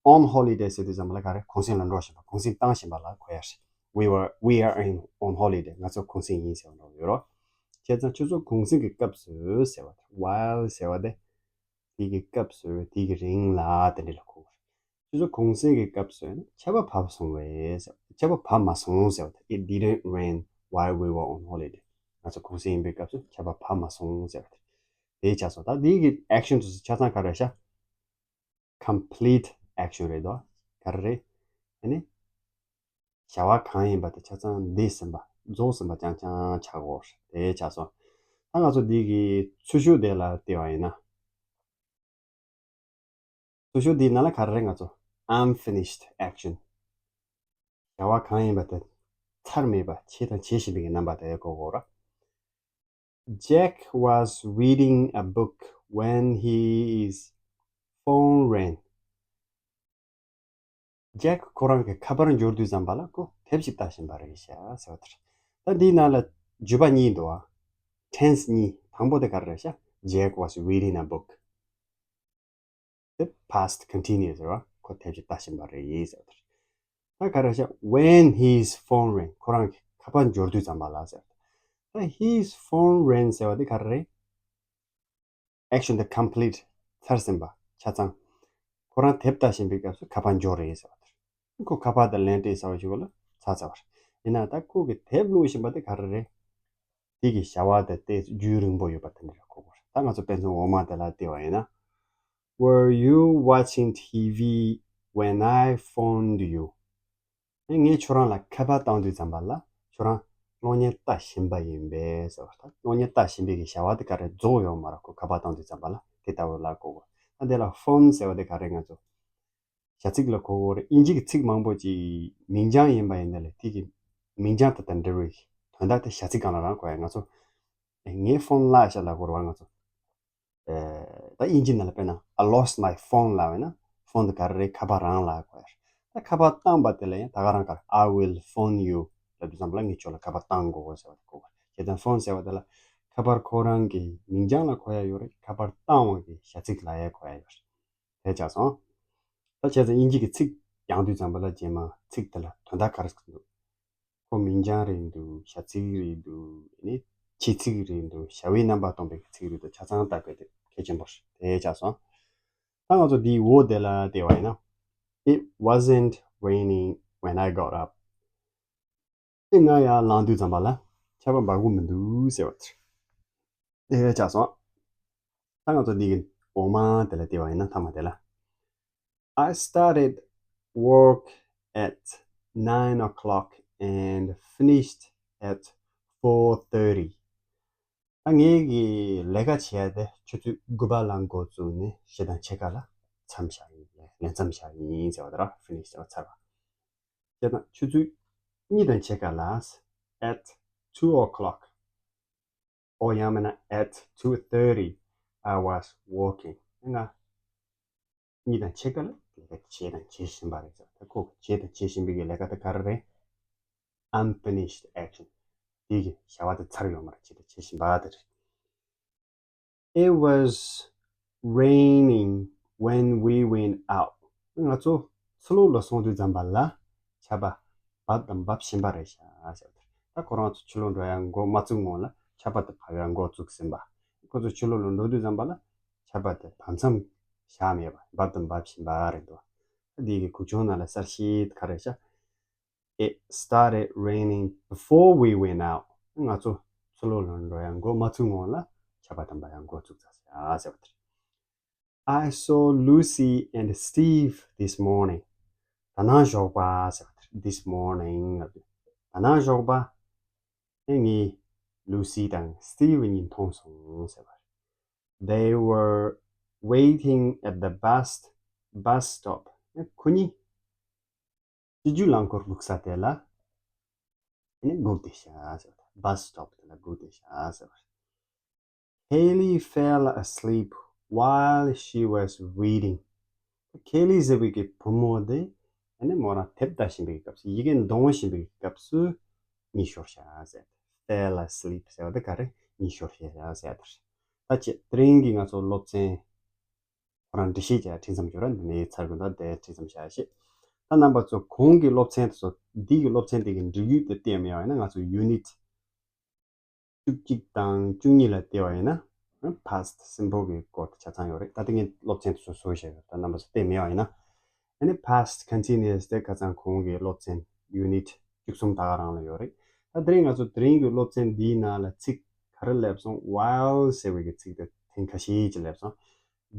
On holiday ཟེར་དུས་ཙམ་པ་ལ་ག་རེ། གུང་སེང་ལ་འགྲོ་བཞིན་པ། གུང་སེང་བཏང་བཞིན་པ་ལ་གོ་ཡ་རེད། We were, we are in, on holiday. ང་ཚོ་གུང་སེང་ཡིན་ཟེར་བ་འགྲོ་ཡོད་རོ། བྱས་ཙང་ཁྱོད་ཚོ་གུང་སེང་གི་སྐབས་སུ་ཟེར་བ་དེ། While ཟེར་བ་དེ། དེ་གི་སྐབས་སུ། དེ་གི་རིང་ལ་དེ་འདྲ་ལ་གོ་དགོས་རེད། ཁྱོད་ཚོ་གུང་སེང་གི་སྐབས་སུ་ཆར་པ་བབས་སོང་བས་ཟེར། ཆར་པ་བབས་མ་སོང་ཟེར་བ་དེ། It didn't rain while we were on holiday. ང་ཚོ་གུང་སེང་ཡིན་པའི་སྐབས་སུ་ཆར་པ་བབས་མ་སོང་ཟེར་བ་དེ། དེ་ཆགས་སོང་། ད་དེ་གི་action དེ་ཚོ་ཆ་ཚང་ག་རེ་ཤག Complete action རེད་དོ། ག་རེ་རེད། ཨ་ནི་བྱ་བ་གང་ཡིན་པ་དེ་ཆ་ཚང་འདས་ཟིན་པ། རྫོགས་ཟིན་པ་རྐྱང་རྐྱང་ཆགས་དགོས་རེད། དེ་ཆགས་སོང་། ད་ང་ཚོ་འདི་གི་ཚུལ་ཤོག་དེ་ལ་བལྟས་པ་ཡིན་ན། ཚུལ་ཤོག་འདིའི་ནང་ལ་ག་རེ་རེད། ང་ཚོ་unfinished action. བྱ་བ་གང་ཡིན་པ་དེ་ཚར་མེད་པ། བྱས་དང་བྱེད་བཞིན་པའི་རྣམ་པ་དེ་གོ་དགོས་རེད། Jack was reading a book when his phone rang. ཇེག་ཁོ་རང་གི་ཁ་པར་འབྱོར་དུས་ཙམ་པ་ལ་ཁོ་དེབ་ཅིག་ལྟ་བཞིན་པ་རེད་ཤག་ཟེར་བ་དེ་རེད། ད་འདིའི་ནང་ལ་བརྗོད་པ་གཉིས་འདུག་ཨ། Tense གཉིས། དང་པོ་དེ་ག་རེ་རེད་ཤག Jack was reading a book. དེ་past continuous རེད་བ། ཁོ་དེབ་ཅིག་ལྟ་བཞིན་པ་རེད་ཟེར་བ་དེ་རེད། ད་ག་རེ་ཤག When his phone rang. ཁོ་རང་གི་ཁ་པར་འབྱོར་དུས་ཙམ་པ་ལ་ཟེར། ད་his phone rang ཟེར་བ་དེ་ག་རེ་རེད། Action དེ་complete ཚར་ཟིན་པ། ཆ་ཚང་། ཁོ་རང་དེབ་ལྟ་བཞིན་པའི་སྐབས་སུ་ཁ་པར་འབྱོར་རེད་ཟེར་བ་དེ་རེད། ཁོ་ཁ་པར་དང་ལན་སྤྲད་ཚར་བ་ཞིག་ལ་ཚར་ཚར་བ་རེད། ཡིན་ན་ད་ཁོ་གི་དེབ་ཀློག་བཞིན་པ་དེ་ག་རེ་རེད། དེ་གི་བྱ་བ་དེ་ལྟས་རྒྱུན་རིང་པོ་ཡོད་པ་དེ་འདྲ་གོ་དགོས་རེད། ད་ང་ཚོ་དཔེ་མཚོན་འོག་མ་དེ་ལ་བལྟས་པ་ཡིན་ན། Were you watching T V when I phoned you? ངས་ཁྱོད་རང་ལ་ཁ་པར་བཏང་དུས་ཙམ་པ་ལ་ཁྱོད་རང་གློག་བརྙན་ལྟ་བཞིན་པ་ཡིན་པས་ཟེར་བ་དང་། གློག་བརྙན་ལྟ་བཞིན་པའི་གི་བྱ་བ་དེ་ག་རེ་རྫོགས་ཡོད་མ་རེད། ཁོ་ཁ་པར་བཏང་དུས་ཙམ་པ་ལ་དེ་ལྟ་བུ་ལ་གོ་དགོས། ད་དེ་ལ་phone ཟེར་བ་དེ་ག་རེ་ང་ཚོ་བྱ་ཚིག་ལ་གོ་དགོས་རེད། དབྱིན་ཇི་གི་ཚིག་མང་པོ་ཅིག་མིང་བྱང་ཡིན་པ་ཡིན་ན་ལས་དེ་གི་མིང་བྱང་དེ་དང་འབྲེལ་བའི་དོན་དག་དེ་བྱ་ཚིག་སྒང་ལ་རང་གོ་ཡ། ང་ཚོ་ངའི་phone བརླགས་ཤག་ལབ་དགོས་རེད་བ། ང་ཚོ་ཨེ། ད་དབྱིན་ཇི་ནང་ལ་དཔེར་ན་I lost my phone ལབ་པ་ཡིན་ན་phone དེ་ག་རེ་རེད། ཁ་པར་རང་ལབ་དགོས་ཡ། ད་ཁ་པར་བཏང་པ་དེ་ལ་ཡང་ད་ག་རང་ག་རེ། I will phone you ལབ་དུས་ཙམ་པ་ལ་ངས་ཁྱོད་ལ་ཁ་པར་བཏང་དགོས་ཟེར་བ་དེ་གོ་དགོས། བྱས་ཙང་ཕོན་ཟེར་བ་དེ་ལ་ཁ་པར་ཁོ་རང་གི་མིང་རྐྱང་ལ་གོ་ཡ་ཡོད་རེད། ཁ་པར་བཏང་བ་གི་བྱ་ཚིག་ལ་ཡ་གོ་ཡ་ཡོད་རེད། དེ་ཆགས་སོང་། ད་བྱས་ཙང་དབྱིན་ཇི་གི་ཚིག་ཡང་དུས་ཙམ་པ་ལ་རྗེས་མ་ཚིག་དེ་ལ་དོན་དག་ག་རེ་ཟེར་གི་འདུག་ཁོ་མིང་རྐྱང་རེད་འདུག་བྱ་ཚིག་རེད་འདུག་ཨ་ནི་བྱེད་ཚིག་རེད་འདུག་བྱ་བའི་རྣམ་པ་སྟོན་པའི་ཚིག་རེད་འདུག་ཆ་ཚང་བརྟག་དགོས་དེ་གལ་ཆེན་པོ་རེད། དེ་ཆགས་སོང་། ད་ང་ཚོ་འདིའི་འོ་དེ་ལ་བལྟས་པ་ཡིན་ན། It wasn't raining when I got up. ཨེ་ང་ཡར་ལངས་དུས་ཙམ་པ་ལ་ཆར་པ་འབབ་གི་མི་འདུག་ཟེར་བ་དེ་རེད། དེ་ཆགས་སོང་། ད་ང་ཚོ་འདི་གི་འོག་མ་དེ་ལ་བལྟས་པ་ཡིན་ན། མཐའ་མ་དེ་ལ། I started work at nine o'clock and finished at four thirty. ད་ངའི་གི་ལས་ཀ་བྱེད་ཡ་དེ་ཆུ་ཚོད་དགུ་པ་ལ་འགོ་བཙུགས་ནས་བཞི་དང་ཕྱེད་ཀ་ལ་མཚམས་བཞག་ཡིན། ལས་མཚམས་བཞག་ཡིན་ཟེར་བ་དེ་རེད། ཕི་ནིཤ་ཟེར་བ་ཚར་བ། བྱས་ཙང་ཆུ་ཚོད་གཉིས་དང་ཕྱེད་ཀ་ལ། At two o'clock. ཨོ་ཡང་མིན་ན་at two thirty I was working. ང་གཉིས་དང་ཕྱེད་ཀ་ལ་ལས་ཀ་བྱས་དང་བྱེད་བཞིན་པ་རེད་ཟེར། ད་ཁོ་བྱས་དང་བྱེད་བཞིན་པའི་ལས་ཀ་དེ་ག་རེ་རེད། Unfinished action. དེ་གི་བྱ་བ་དེ་ཚར་ཡོད་མ་རེད། བྱས་དང་བྱེད་བཞིན་པ་དེ་རེད། It was raining when we went out. ང་ཚོ་ཕྱི་ལོགས་ལ་སོང་དུས་ཙམ་པ་ལ་ཆར་པ་འབབ་དང་འབབ་བཞིན་པ་རེད་ཤག་ཟེར་བ་དེ། ད་ཁོ་རང་ཚོ་ཕྱི་ལོགས་འགྲོ་ཡ་འགོ་མ་བཙུགས་སྔོན་ལ་ཆར་པ་དེ་བབས་ཡ་འགོ་བཙུགས་ཟིན་པ། ཁོ་ཚོ་ཕྱི་ལོགས་ལ་འགྲོ་དུས་ཙམ་པ་ལ་ཆར་པ་དེ་བབས་མཚམས་བཞག་མེད་པ། འབབ་དང་འབབ་བཞིན་པ་རེད་འདུག་ད་འདི་གི་གུག་ཆུང་ནང་ལ་གསལ་བཤད་ག་རེ་ཤག It started raining before we went out. ང་ཚོ་ཕྱི་ལོགས་ལ་འགྲོ་ཡ་འགོ་མ་བཙུགས་སྔོན་ལ་ཆར་པ་དང་འབབ་ཡ་འགོ་བཙུགས་ཚར་ཟེར་བ་དེ་རེད། I saw Lucy and Steve this morning. ད་ནངས་ཞོགས་པ་ཟེར་བ་དེ་རེད། This morning. ད་ནངས་ཞོགས་པ་ཨེ་ངས་Lucy དང་Steve གཉིས་མཐོང་སོང་ཟེར་བ་རེད། They were waiting at the bus, bus stop. ཨེ་ཁོ་གཉིས་སྤྱི་སྤྱོད་རླངས་འཁོར་སྒུག་ས་དེ་ལ་ཨ་ནི་སྒུག་བསྡད་ཤག་ཟེར་བ། Bus stop དེ་ལ་སྒུག་བསྡད་ཤག་ཟེར་བ། Kaylee fell asleep while she was reading. Kaylee ཟེར་བའི་གི་བུ་མོ་དེ་ཨ་ནི་མོ་རང་དེབ་ལྟ་བཞིན་པའི་སྐབས་སུ། ཡི་གེ་འདོན་བཞིན་པའི་སྐབས་སུ་གཉིད་ཤོར་ཤག་ཟེར། Fell asleep ཟེར་བ་དེ་ག་རེ། གཉིད་ཤོར་ཤག་ཟེར་བ་དེ་རེད། ད་ཅི་དེ་རིང་གི་ང་ཚོ་སློབ་ཚན། ཁོ་རང་འགྲེལ་བཤད་བྱས་ཁྲིད་མཚམས་འཇོག་ར་འདི་ནས་ཚར་དགོས། ད་དེ་ཁྲིད་མཚམས་བྱ་ཞེས། ད་རྣམ་པ་ཚོ་གོང་གི་སློབ་ཚན་དེ་ཚོ་འདི་གི་སློབ་ཚན་དེ་གི་འབྲི་རྒྱུ་དེ་བལྟས་མེད་པ་ཡིན་ན། ང་ཚོ་ཡུ་ནིཊ་བཅུ་གཅིག་དང་བཅུ་གཉིས་ལ་བལྟས་པ་ཡིན་ན། Past simple གི་སྐོར་དེ་ཆ་ཚང་ཡོད་རེད། ད་དེ་ངས་སློབ་ཚན་དེ་ཚོ་བཟོ་བཞག་ཡོད། ད་རྣམ་པ་ཚོ་བལྟས་མེད་པ་ཡིན་ན། ཨ་ནི་past continuous དེ་ཁ་སང་གོང་གི་སློབ་ཚན་ཡུ་ནིཊ་བཅུ་གསུམ་ད་ག་རང་ལ་ཡོད་རེད། ད་དེ་རིང་ང་ཚོ་དེ་རིང་གི་སློབ་ཚན་འདིའི་ནང་ལ་ཚིག་ག་རེ་སླེབས་སོང་། While ཟེར་བའི་གི་ཚིག་དེ་ཐེངས་ཁ་ཤས་ཅིག་སླེབས་སོང་།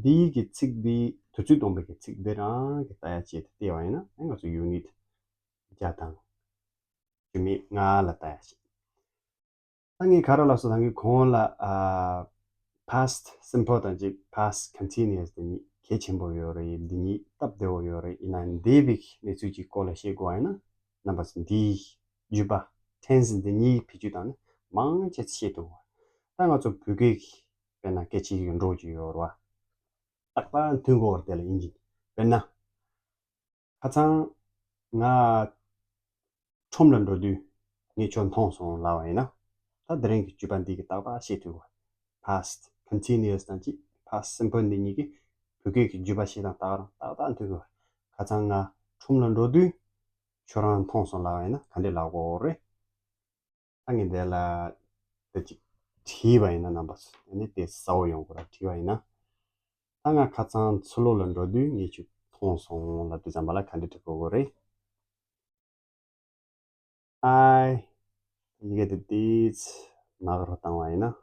འདིའི་གི་ཚིག་འདི་དུས་ཚོད་སྟོན་པའི་གི་ཚིག་འདི་རང་གི་ལྟ་ཡ་ཅིག་དེ་བལྟས་པ་ཡིན་ན། ཨ་ནི་ང་ཚོ་ཡུ་ནིཊ་བརྒྱ་དང་བཅུ་མེད་ལྔ་ལ་ལྟ་ཡ་ཅིག་ད་ངས་ག་རེ་ལབ་སོང་། ད་ངས་གོང་ལ་ཨ། past simple དང་གཅིག past continuous དེ་གཉིས་གལ་ཆེན་པོ་ཡོད་རེད། འདི་གཉིས་སྟབས་བདེ་བོ་ཡོད་རེད། ཡིན་ན་འདས་པའི་གནས་ཚུལ་གྱི་སྐོར་ལ་བཤད་དགོས་པ་ཡིན་ན། རྣམ་པ་ཚོ་འདིའི་བརྗོད་པ་tense འདི་གཉིས་བེད་སྤྱོད་བཏང་ནས་མང་ཆེ་བཤད་ཐུབ་པ། ད་ང་ཚོ་བོད་སྐད་ཀྱི་དཔེར་ན་སྐད་ཆའི་འགྲོས་ཀྱི་ཡོད་རེད་བ། རྟག་པར་མཐུན་དགོས་པ་རེད། དེ་ལ་དབྱིན་ཇི་དཔེར་ན། ཁ་སང་ང་ཁྲོམ་ལ་འགྲོ་དུས་ངས་ཁྱོད་མཐོང་སོང་ལབ་པ་ཡིན་ན། ད་དེ་རིང་གི་བརྗོད་པ་འདི་གིས་རྟག་པར་བཤད་ཐུབ་དགོས། past continuous དང་གཅིག past simple འདི་གཉིས་ཀྱིས་བོད་སྐད་ཀྱི་བརྗོད་པ་བཤད་སྟངས་ད་ག་རང་ཏག་ཏག་མཐུན་དགོས། ཁ་སང་ང་ཁྲོམ་ལ་འགྲོ་དུས་ཁྱོད་རང་མཐོང་སོང་ལབ་པ་ཡིན་ན་ག་འདྲས་ལབ་དགོས་རེད། ད་ངས་འདི་ལ་འདི་ཅིག་བྲིས་པ་ཡིན་ན། རྣམ་པ་ཚོ་ཨ་ནི་དེ་གསལ་པོ་ཡོང་གི་རེད། བྲིས་པ་ཡིན་ན། ད་ང་ཁ་སང་ཚུར་ལོག་ལ་འགྲོ་དུས་ངས་ཁྱོད་མཐོང་སོང་ལབ་དུས་ཙམ་པ་ལ་ག་འདྲས་འབྲི་དགོས་རེད། I ཡི་གེ་དེ་ཏོག་ཙམ་ནག་རུ་བཏང་བ་ཡིན་ན།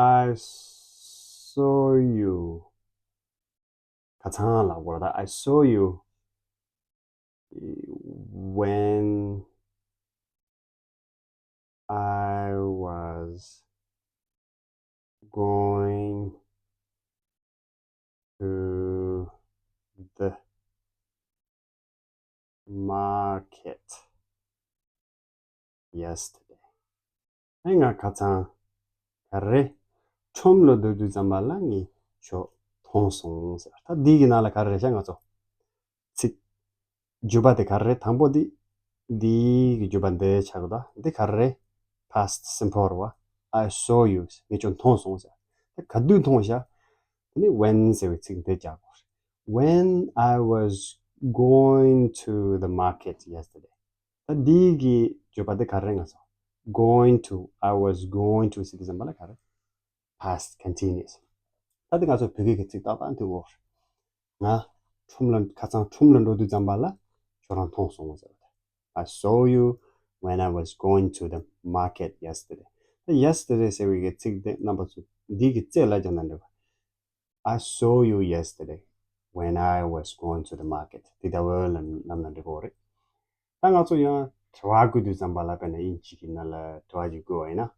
I saw you. ཁ་སང་ལབ་དགོས་རེད། ད། I saw you when I was going to the market yesterday. ཨེ་ང་ཁ་སང་ག་རེ། ཁྲོམ་ལ་སྡོད་དུས་ཙམ་པ་ལ་ངས་ ཁྱོད་མཐོང་སོང་ཟེར། ད་འདི་གི་ནང་ལ་ག་རེ་རེད་ཤག་ང་ཚོ། ཚིག་བརྗོད་པ་དེ་ག་རེ་རེད། དང་པོ་འདི། འདི་གི་བརྗོད་པ་འདི་ཆགས་ཀྱི་འདུག་འདི་ག་རེ་རེད། Past simple རེད་བ། I saw you ངས་ཁྱོད་མཐོང་སོང་ཟེར། ད་ག་དུས་མཐོང་ཤག་དེ་ནི་when ཟེར་བའི་ཚིག་འདི་རྒྱག་དགོས་རེད། When I was going to the market yesterday. ད་འདི་གི་བརྗོད་པ་འདི་ག་རེ་རེད། ང་ཚོ་going to, I was going to ཟེར་དུས་ཙམ་པ་ལ་ག་རེ། Past continuous. ད་འདི་ང་ཚོ་བོད་སྐད་ཀྱི་ཚིག་ཏག་ཏག་འདུག་གོ། ང་ཁྲོམ་ལ། ཁ་སང་ཁྲོམ་ལ་འགྲོ་དུས་ཙམ་པ་ལ་ཁྱོད་རང་མཐོང་སོང་ཟེར་བ་དེ། I saw you when I was going to the market yesterday. ད་yesterday ཟེར་བའི་གི་ཚིག་དེ་རྣམ་པ་ཚོ་འདི་གི་རྩེ་ལ་རྒྱག་ན་འགྲིག་གོ། I saw you yesterday when I was going to the market. དེ་ལྟ་བུ་ལ་ལབ་ན་འགྲིག་གོ་རེད། ད་ང་ཚོ་ཡང་དྲི་བ་བཀོད་དུས་ཙམ་པ་ལ་དཔེར་ན་དབྱིན་ཇི་གི་ནང་ལ་དྲི་བ་ཅིག་བཀོད་པ་ཡིན་ན།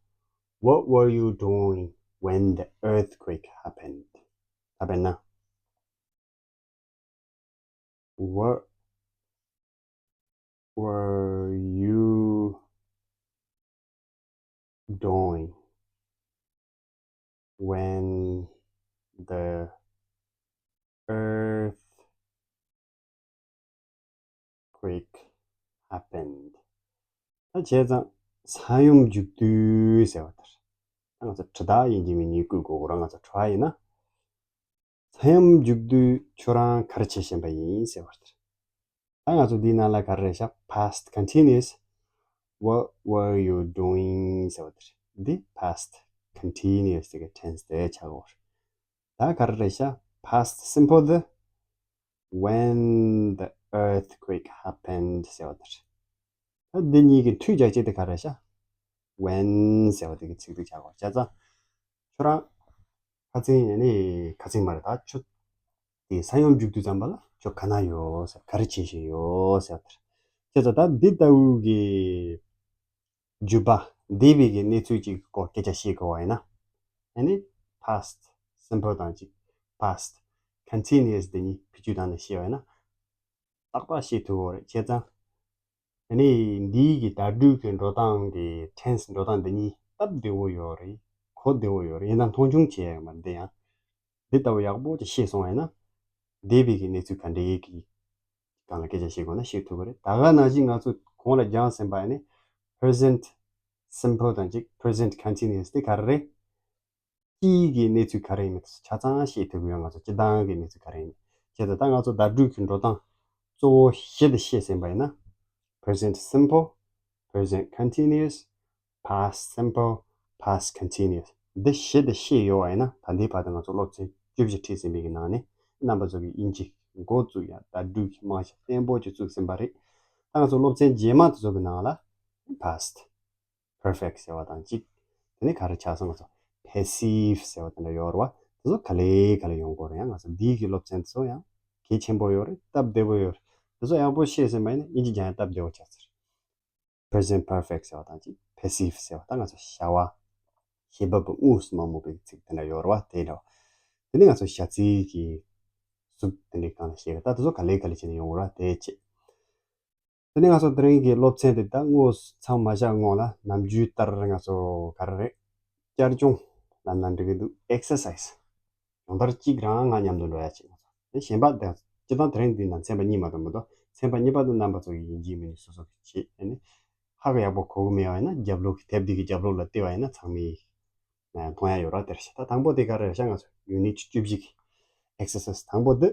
What were you doing when the earthquake happened? ད་དཔེར་ན། What were you doing when the earthquake happened? ད་བྱས་ཙང་ས་ཡོམ་རྒྱུག་དུས་ཟེར་བ་དེར། ད་ང་ཚོ་དྲི་དག་ཡིན་གྱི་མིན་གྱི་བཀོད་དགོས་ར། ང་ཚོ་དྲི་བ་ཡིན་ན། ས་ཡོམ་རྒྱུག་དུས་ཁྱོད་རང་ག་རེ་བྱེད་བཞིན་པ་ཡིན་ཟེར་བ་དེར། ད་ང་ཚོ་འདིའི་ནང་ལ་ག་རེ་རེད་ཤག past continuous. What were you doing ཟེར་བ་དེར། འདི་past continuous གི་tense དེ་ཆགས་ཡོད་རེད། ད་ག་རེ་རེད་ཤག past simple དེ། When the earthquake happened ཟེར་བ་དེར། ད་འདི་གཉིས་ཀྱི་མཐུད་རྒྱག་ཆེད་དེ་ག་རེ་རེད་ཤག when ཟེར་བ་དེ་གི་ཚིག་དེ་ཆགས་ཡོད་རེད། བྱས་ཙང་ཁྱོད་རང་ཁ་སང་ཡིན་ནི་ཁ་སང་མ་རེད། ད་ཁྱོད་དེ་ས་ཡོམ་རྒྱུག་དུས་ཙམ་པ་ལ་ཁྱོད་ག་ན་ཡོད་ཟེར། ག་རེ་བྱེད་བཞིན་ཡོད་ཟེར་བ་དེར། བྱས་ཙང་ད་འདི་ལྟ་བུ་གི་བརྗོད་པ་འདས་པའི་གི་གནས་ཚུལ་ཅིག་གི་སྐོར་སྐད་ཆ་བཤད་དགོས་པ་ཡིན་ན། ཨ་ནི་past simple དང་ཅིག past continuous འདི་གཉིས་བེད་སྤྱོད་བཏང་ནས་བཤད་པ་ཡིན་ན། ཏག་ཏག་བཤད་ཐུབ་ཡོད་རེད། བྱས་ཙང་ཨ་ནི་འདིའི་གི་བརྡ་སྤྲོད་ཀྱི་འགྲོ་སྟངས་ཀྱི་tense འགྲོ་སྟངས་འདི་གཉིས་སྟབས་བདེ་བོ་ཡོད་རེད། གོ་བདེ་བོ་ཡོད་རེད། ཡིན་ན་མཐོང་ཆུང་བྱེད་ཡག་མ་རེད། འདི་ཡང་འདི་ལྟ་བུ་ཡག་པོ་ཅིག་ཤེས་སོང་བ་ཡིན་ན། འདས་པའི་གི་གནས་ཚུལ་ག་འདྲའི་གི་སྒང་ལ་སྐད་ཆ་བཤད་དགོས་ན་བཤད་ཐུབ་ཀྱི་རེད། ད་ག་ནང་བཞིན་ང་ཚོ་གོང་ལ་སྦྱངས་ཟིན་པ་ཡིན་ནི་present simple དང་ཅིག present continuous དེ་ག་རེ་རེད། སྤྱིའི་གི་གནས་ཚུལ་ག་རེ་ཡིན་མིན་ཆ་ཚང་ཤེས་ཐུབ་ཀྱི་ཡོད། ང་ཚོ་སྤྱིར་བཏང་གི་གནས་ཚུལ་ག་རེ་ཡིན་མིན། བྱས་ཙང་ད་ང་ཚོ་བརྡ་སྤྲོད་ཀྱི་འགྲོ་སྟངས་གཙོ་བོ་བཞི་དེ་ཤེས་ཟིན་པ་ཡིན་ན། present simple, present continuous, past simple, past continuous འདི་བཞི་དེ་ཤེས་ཡོད་པ་ཡིན་ན། ད་ལྟའི་བར་དུ་ང་ཚོ་སློབ་ཚན་བཅུ་བཞི་ཁྲིད་ཟིན་པའི་གི་ནང་ནས་རྣམ་པ་ཚོ་གིས་དབྱིན་ཇི་འགོ་བཙུགས་ཡ་བརྡ་སྤྲོད་ཀྱི་རྨང་གཞི་བརྟན་པོ་ཅིག་བཙུགས་ཟིན་པ་རེད། ད་ང་ཚོ་སློབ་ཚན་རྗེས་མ་དེ་ཚོ་གི་ནང་ལ་past perfect ཟེར་བ་དང་གཅིག་དེ་ནས་ག་རེ་ཆགས་སོང་། ང་ཚོ་passive ཟེར་བ་དེ་འདྲ་ཡོད་རེད་བ། དེ་ཚོ་ག་ལེ་ག་ལེ་ཡོང་གི་ཡོད་རེད། ཡང་ང་ཚོ་འདི་གི་སློབ་ཚན་དེ་ཚོ་ཡང་གལ་ཆེན་པོ་ཡོད་རེད། སྟབས་བདེ་པོ་ཡོད་རེད། དེ་ཚོ་ཡག་པོ་ཤེས་ཟིན་པ་ཡིན་ན་དབྱིན་ཇི་སྦྱང་ཡ་སྟབས་བདེ་པོ་ཆགས་ཚར། present perfect ཟེར་བ་དང་གཅིག passive ཟེར་བ་དང་ང་ཚོ་བྱ་བ་བྱེད་བབ་དངོས་སུ་མ་སྨོས་པའི་ཚིག་དེ་འདྲ་ཡོད་རེད་བ། དེ་འདྲ་བ། དེ་ནས་ང་ཚོ་བྱ་ཚིག་གི་གཟུགས་དེ་འདྲའི་སྒང་ལ་བཤད་གི། ད་དེ་ཚོ་ག་ལེ་ག་ལེ་བྱས་ནས་ཡོང་གི་རེད་བ། དེ་བྱས། དེ་ནས་ང་ཚོ་དེ་རིང་གི་སློབ་ཚན་དེ་ད་དངོས་སུ་མཚམས་མ་བཞག་སྔོན་ལ་ནམ་རྒྱུན་ལྟར་ང་ཚོ་ག་རེ་རེད། བསྐྱར་སྦྱོང་ལབ་ན་འགྲིག་གི་འདུག exercise ཡང་བསྐྱར་གཅིག་རང་ང་མཉམ་དུ་འགྲོ་ཡ་བྱེད། ང་ཚོ་དེ་གཞན་པ་དང་སྤྱིར་བཏང་དེ་རིང་འདི་ན་ཚན་པ་གཉིས་མ་གཏོགས་མི་འདུག་ཚན་པ་གཉིས་པ་དེ་རྣམ་པ་ཚོ་གི་ཡིན་གཅིག་མིན་གཅིག་སོ་སོ་གི་བྱེད། ཨ་ནི་ཧ་གོ་ཡག་པོ་གོ་གི་མེད་པ་ཡིན་ན་རྒྱབ་ལོགས་ཀྱི་དེབ་འདི་གི་རྒྱབ་ལོགས་ལ་བལྟས་པ་ཡིན་ན་ཚང་མས་མཐོང་ཡ་ཡོད་ར། དེར་ཤ་ད་དང་པོ་དེ་ག་རེ་རེད་ཤག་ང་ཚོ་unit བཅུ་བཞི་གི་exercise དང་པོ་དེ།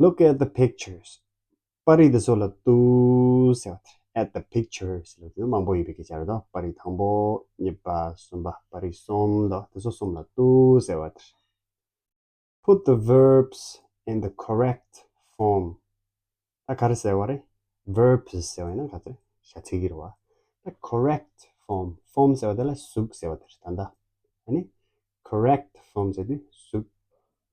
Look at the pictures. པར་རིས་དེ་ཚོ་ལ་ལྟོས་ཟེར་བ་དེ། At the pictures ལབ་དུས་མང་པོ་ཡོད་པའི་སྐད་ཆ་རེད་དོ། པར་རིས་དང་པོ། གཉིས་པ། གསུམ་པ། པར་རིས་གསུམ་དོ། དེ་ཚོ་གསུམ་ལ་ལྟོས་ཟེར་བ་དེ། Put the verbs in the correct form. ད་ག་རེ་ཟེར་བ་རེད། verbs ཟེར་བ་ཡིན་ན་ག་ཚོད་བྱ་ཚིག་གི་རེད་བ། ད་correct form. form ཟེར་བ་དེ་ལ་གཟུགས་ཟེར་བ་དེ་རེད། ད་ད་ཨ་ནི་correct form ཟེར་དུས་གཟུགས་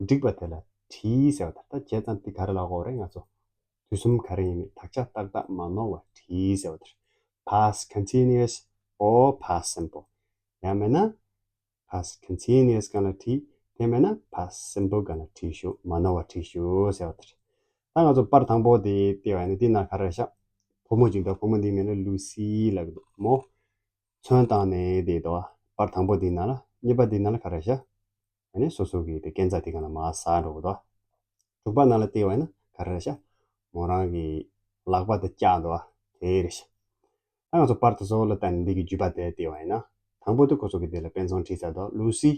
འགྲིག་པ་དེ་ལ་བྲིས་ཟེར་བ་དེ། ད་བྱས་ཙང་དེ་ག་རེ་ལབ་དགོས་རེད། ང་ཚོ་དུས་གསུམ་ག་རེ་ཡིན་མིན་དག་ཆ་ཏག་ཏག་མ་ནོར་བ་བྲིས་ཟེར་བ་དེ་རེད། past continuous or past simple ཡང་མིན་ན་past continuous སྒང་ལ་བྲིས། དེ་མིན་ན་past simple སྒང་ལ་བྲིས་ཤོག་མ་ནོར་བ་བྲིས་ཤོག་ཟེར་བ་དེ་རེད། ད་ང་ཚོ་པར་དང་པོ་དེ་བལྟས་པ་ཡིན་ན་དེ་ན་ག་རེ་ཤག་བུ་མོ་ཅིག་འདུག་བུ་མོ་འདིའི་མིང་ལ་ལུ་སི་ལབ་ཀྱི་འདུག་མོ་ཚོན་བཏང་ནས་བསྡད་འདུག་པར་དང་པོ་འདིའི་ནང་ལ། གཉིས་པ་འདིའི་ནང་ལ་ག་རེ་ཤག་ཨ་ནི་སོ་སོ་གི་དེ་སྐས་འཛེག་དེ་ག་ན་མར་ཟག་འགྲོ་གི་འདུག་དྲུག་པ་ནང་ལ་བལྟས་པ་ཡིན་ན་ག་རེ་རེད་ཤག་མོ་རང་གི་ལག་པ་དེ་བཀྱགས་འདུག་དེ་རེད་ཤག་ད་ང་ཚོ་པར་དེ་གཙོ་བོ་ལ་བལྟས་ནས་འདི་གི་བརྒྱུད་པ་དེ་བལྟས་པ་ཡིན་ན། དང་པོ་དེ་ཁོ་ཚོ་གི་དེ་ལ་དཔེ་མཚོན་བྲིས་ཚར་འདུག Lucy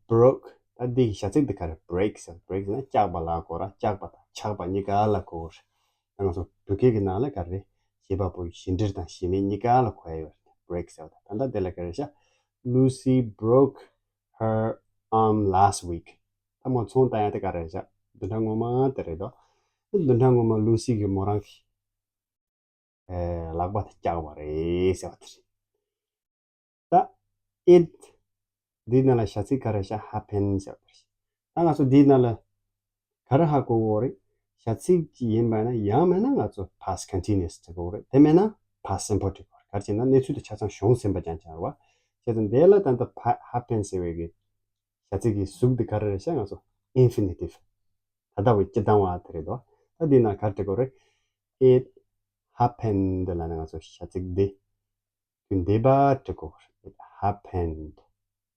broke. ད་འདི་གི་བྱ་ཚིག་འདི་ག་རེ། break ཟེར། break ཟེར་ན་བཀྱགས་པ་ལ་གོ་ར། བཀྱགས་པ་དང་ཆག་པ་གཉིས་ཀ་ལ་གོ་ར། ད་ང་ཚོ་བོད་སྐད་ཀྱི་ནང་ལ་ག་རེ། བྱེད་པ་པོ་གཞན་འབྲེལ་དང་གཞན་མེད་གཉིས་ཀ་ལ་གོ་ཡ་ཡོད་རེད། break ཟེར་བ་དང་། ད་ལྟ་དེ་ལ་ག་རེ་ཤག Lucy broke her arm last week. ད་མོ་ཚོང་བཏང་ཡ་དེ་ག་རེ་ཤག་བདུན་ཕྲག་སྔོན་མ་དེ་རེད་དོ། བདུན་ཕྲག་སྔོན་མ་ལུ་སི་གིས་མོ་རང་གི་ལག་པ་དེ་བཀྱགས་པ་རེད་ཟེར་བ་དེ་རེད། ད་it འདིའི་ནང་ལ་བྱ་ཚིག་ག་རེ་ཤག happen ཟེར་བ་རེད། ད་ང་ཚོ་འདིའི་ནང་ལ་ག་རེ་ཧ་གོ་དགོས་རེད། བྱ་ཚིག་ཅིག་ཡིན་པ་ན་ཡང་མིན་ན་ང་ཚོ་past continuous འབྲི་དགོས་རེད། དེ་མིན་ན་past simple འབྲི་དགོས་རེད། ག་རེ་བྱས་ན་གནས་ཚུལ་དེ་ཆ་ཚང་བྱུང་ཟིན་པ་ཅང་ཅང་རེད་བ། བྱས་ཙང་དེ་ལ་ད་ལྟ་happen ཟེར་བའི་གི་བྱ་ཚིག་གི་གཟུགས་འདི་ག་རེ་རེད་ཤག་ང་ཚོ་infinitive ད་ལྟ་བའི་སྤྱིར་བཏང་བ་དེ་རེད་དོ། ད་འདི་ན་ག་རེ་འབྲི་དགོས་རེད། It happened ལབ་ན་ང་ཚོ་བྱ་ཚིག་འདི་དུས་འདས་པ་འབྲི་དགོས་རེད། It happened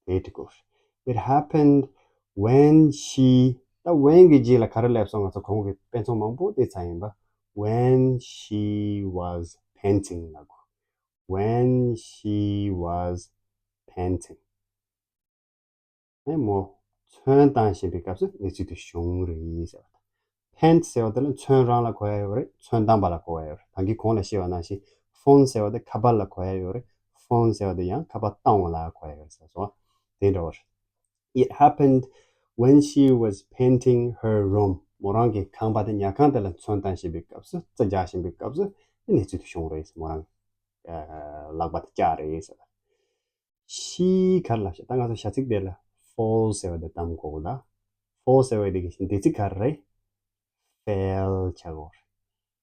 དེ་འབྲི་དགོས་རེད། It happened when she ད་when གི་རྗེས་ལ་ག་རེ་སླེབས་སོང་། ང་ཚོ་གོང་གི་དཔེ་མཚོན་མང་པོ་བལྟས་ཚར་ཡིན་པ། When she was painting ལབ་དགོས། When she was painting ཨེ་མོ་ཚོན་བཏང་བཞིན་པའི་སྐབས་སུ་གནས་ཚུལ་དེ་བྱུང་རེད་ཟེར་བ་དང་། paint ཟེར་བ་དེ་ལ་ཚོན་རང་ལ་གོ་ཡ་ཡོད་རེད། ཚོན་བཏང་པ་ལ་གོ་ཡ་ཡོད་རེད། ད་གིན་གོང་ལ་བཤད་པ་ནང་བཞིན་phone ཟེར་བ་དེ་ཁ་པར་ལ་གོ་ཡ་ཡོད་རེད། phone ཟེར་བ་དེ་ཡང་ཁ་པར་བཏང་བ་ལ་གོ་ཡ་ཡོད་རེད་ཟེར་སོང་། དེ་འདྲ་བ་རེད། It happened when she was painting her room. མོ་རང་གི་ཁང་པ་དེ་ཉལ་ཁང་དེ་ལ་ཚོན་བཏང་བཞིན་པའི་སྐབས་སུ། རྩྭ་རྒྱག་བཞིན་པའི་སྐབས་སུ་གནས་ཚུལ་དེ་བྱུང་རེད། མོ་རང་ལག་པ་དེ་བཀྱགས་རེད་ཟེར་བ། She ག་རེ་ལབ་ཤག་ད་ང་ཚོ་བྱ་ཚིག་དེ་ལ་fall ཟེར་བ་དེ་གདམ་དགོས་གོ་ད། fall ཟེར་བ་དེ་གི་འདས་ཚིག་ག་རེ་རེད། fell བྱ་དགོས་རེད།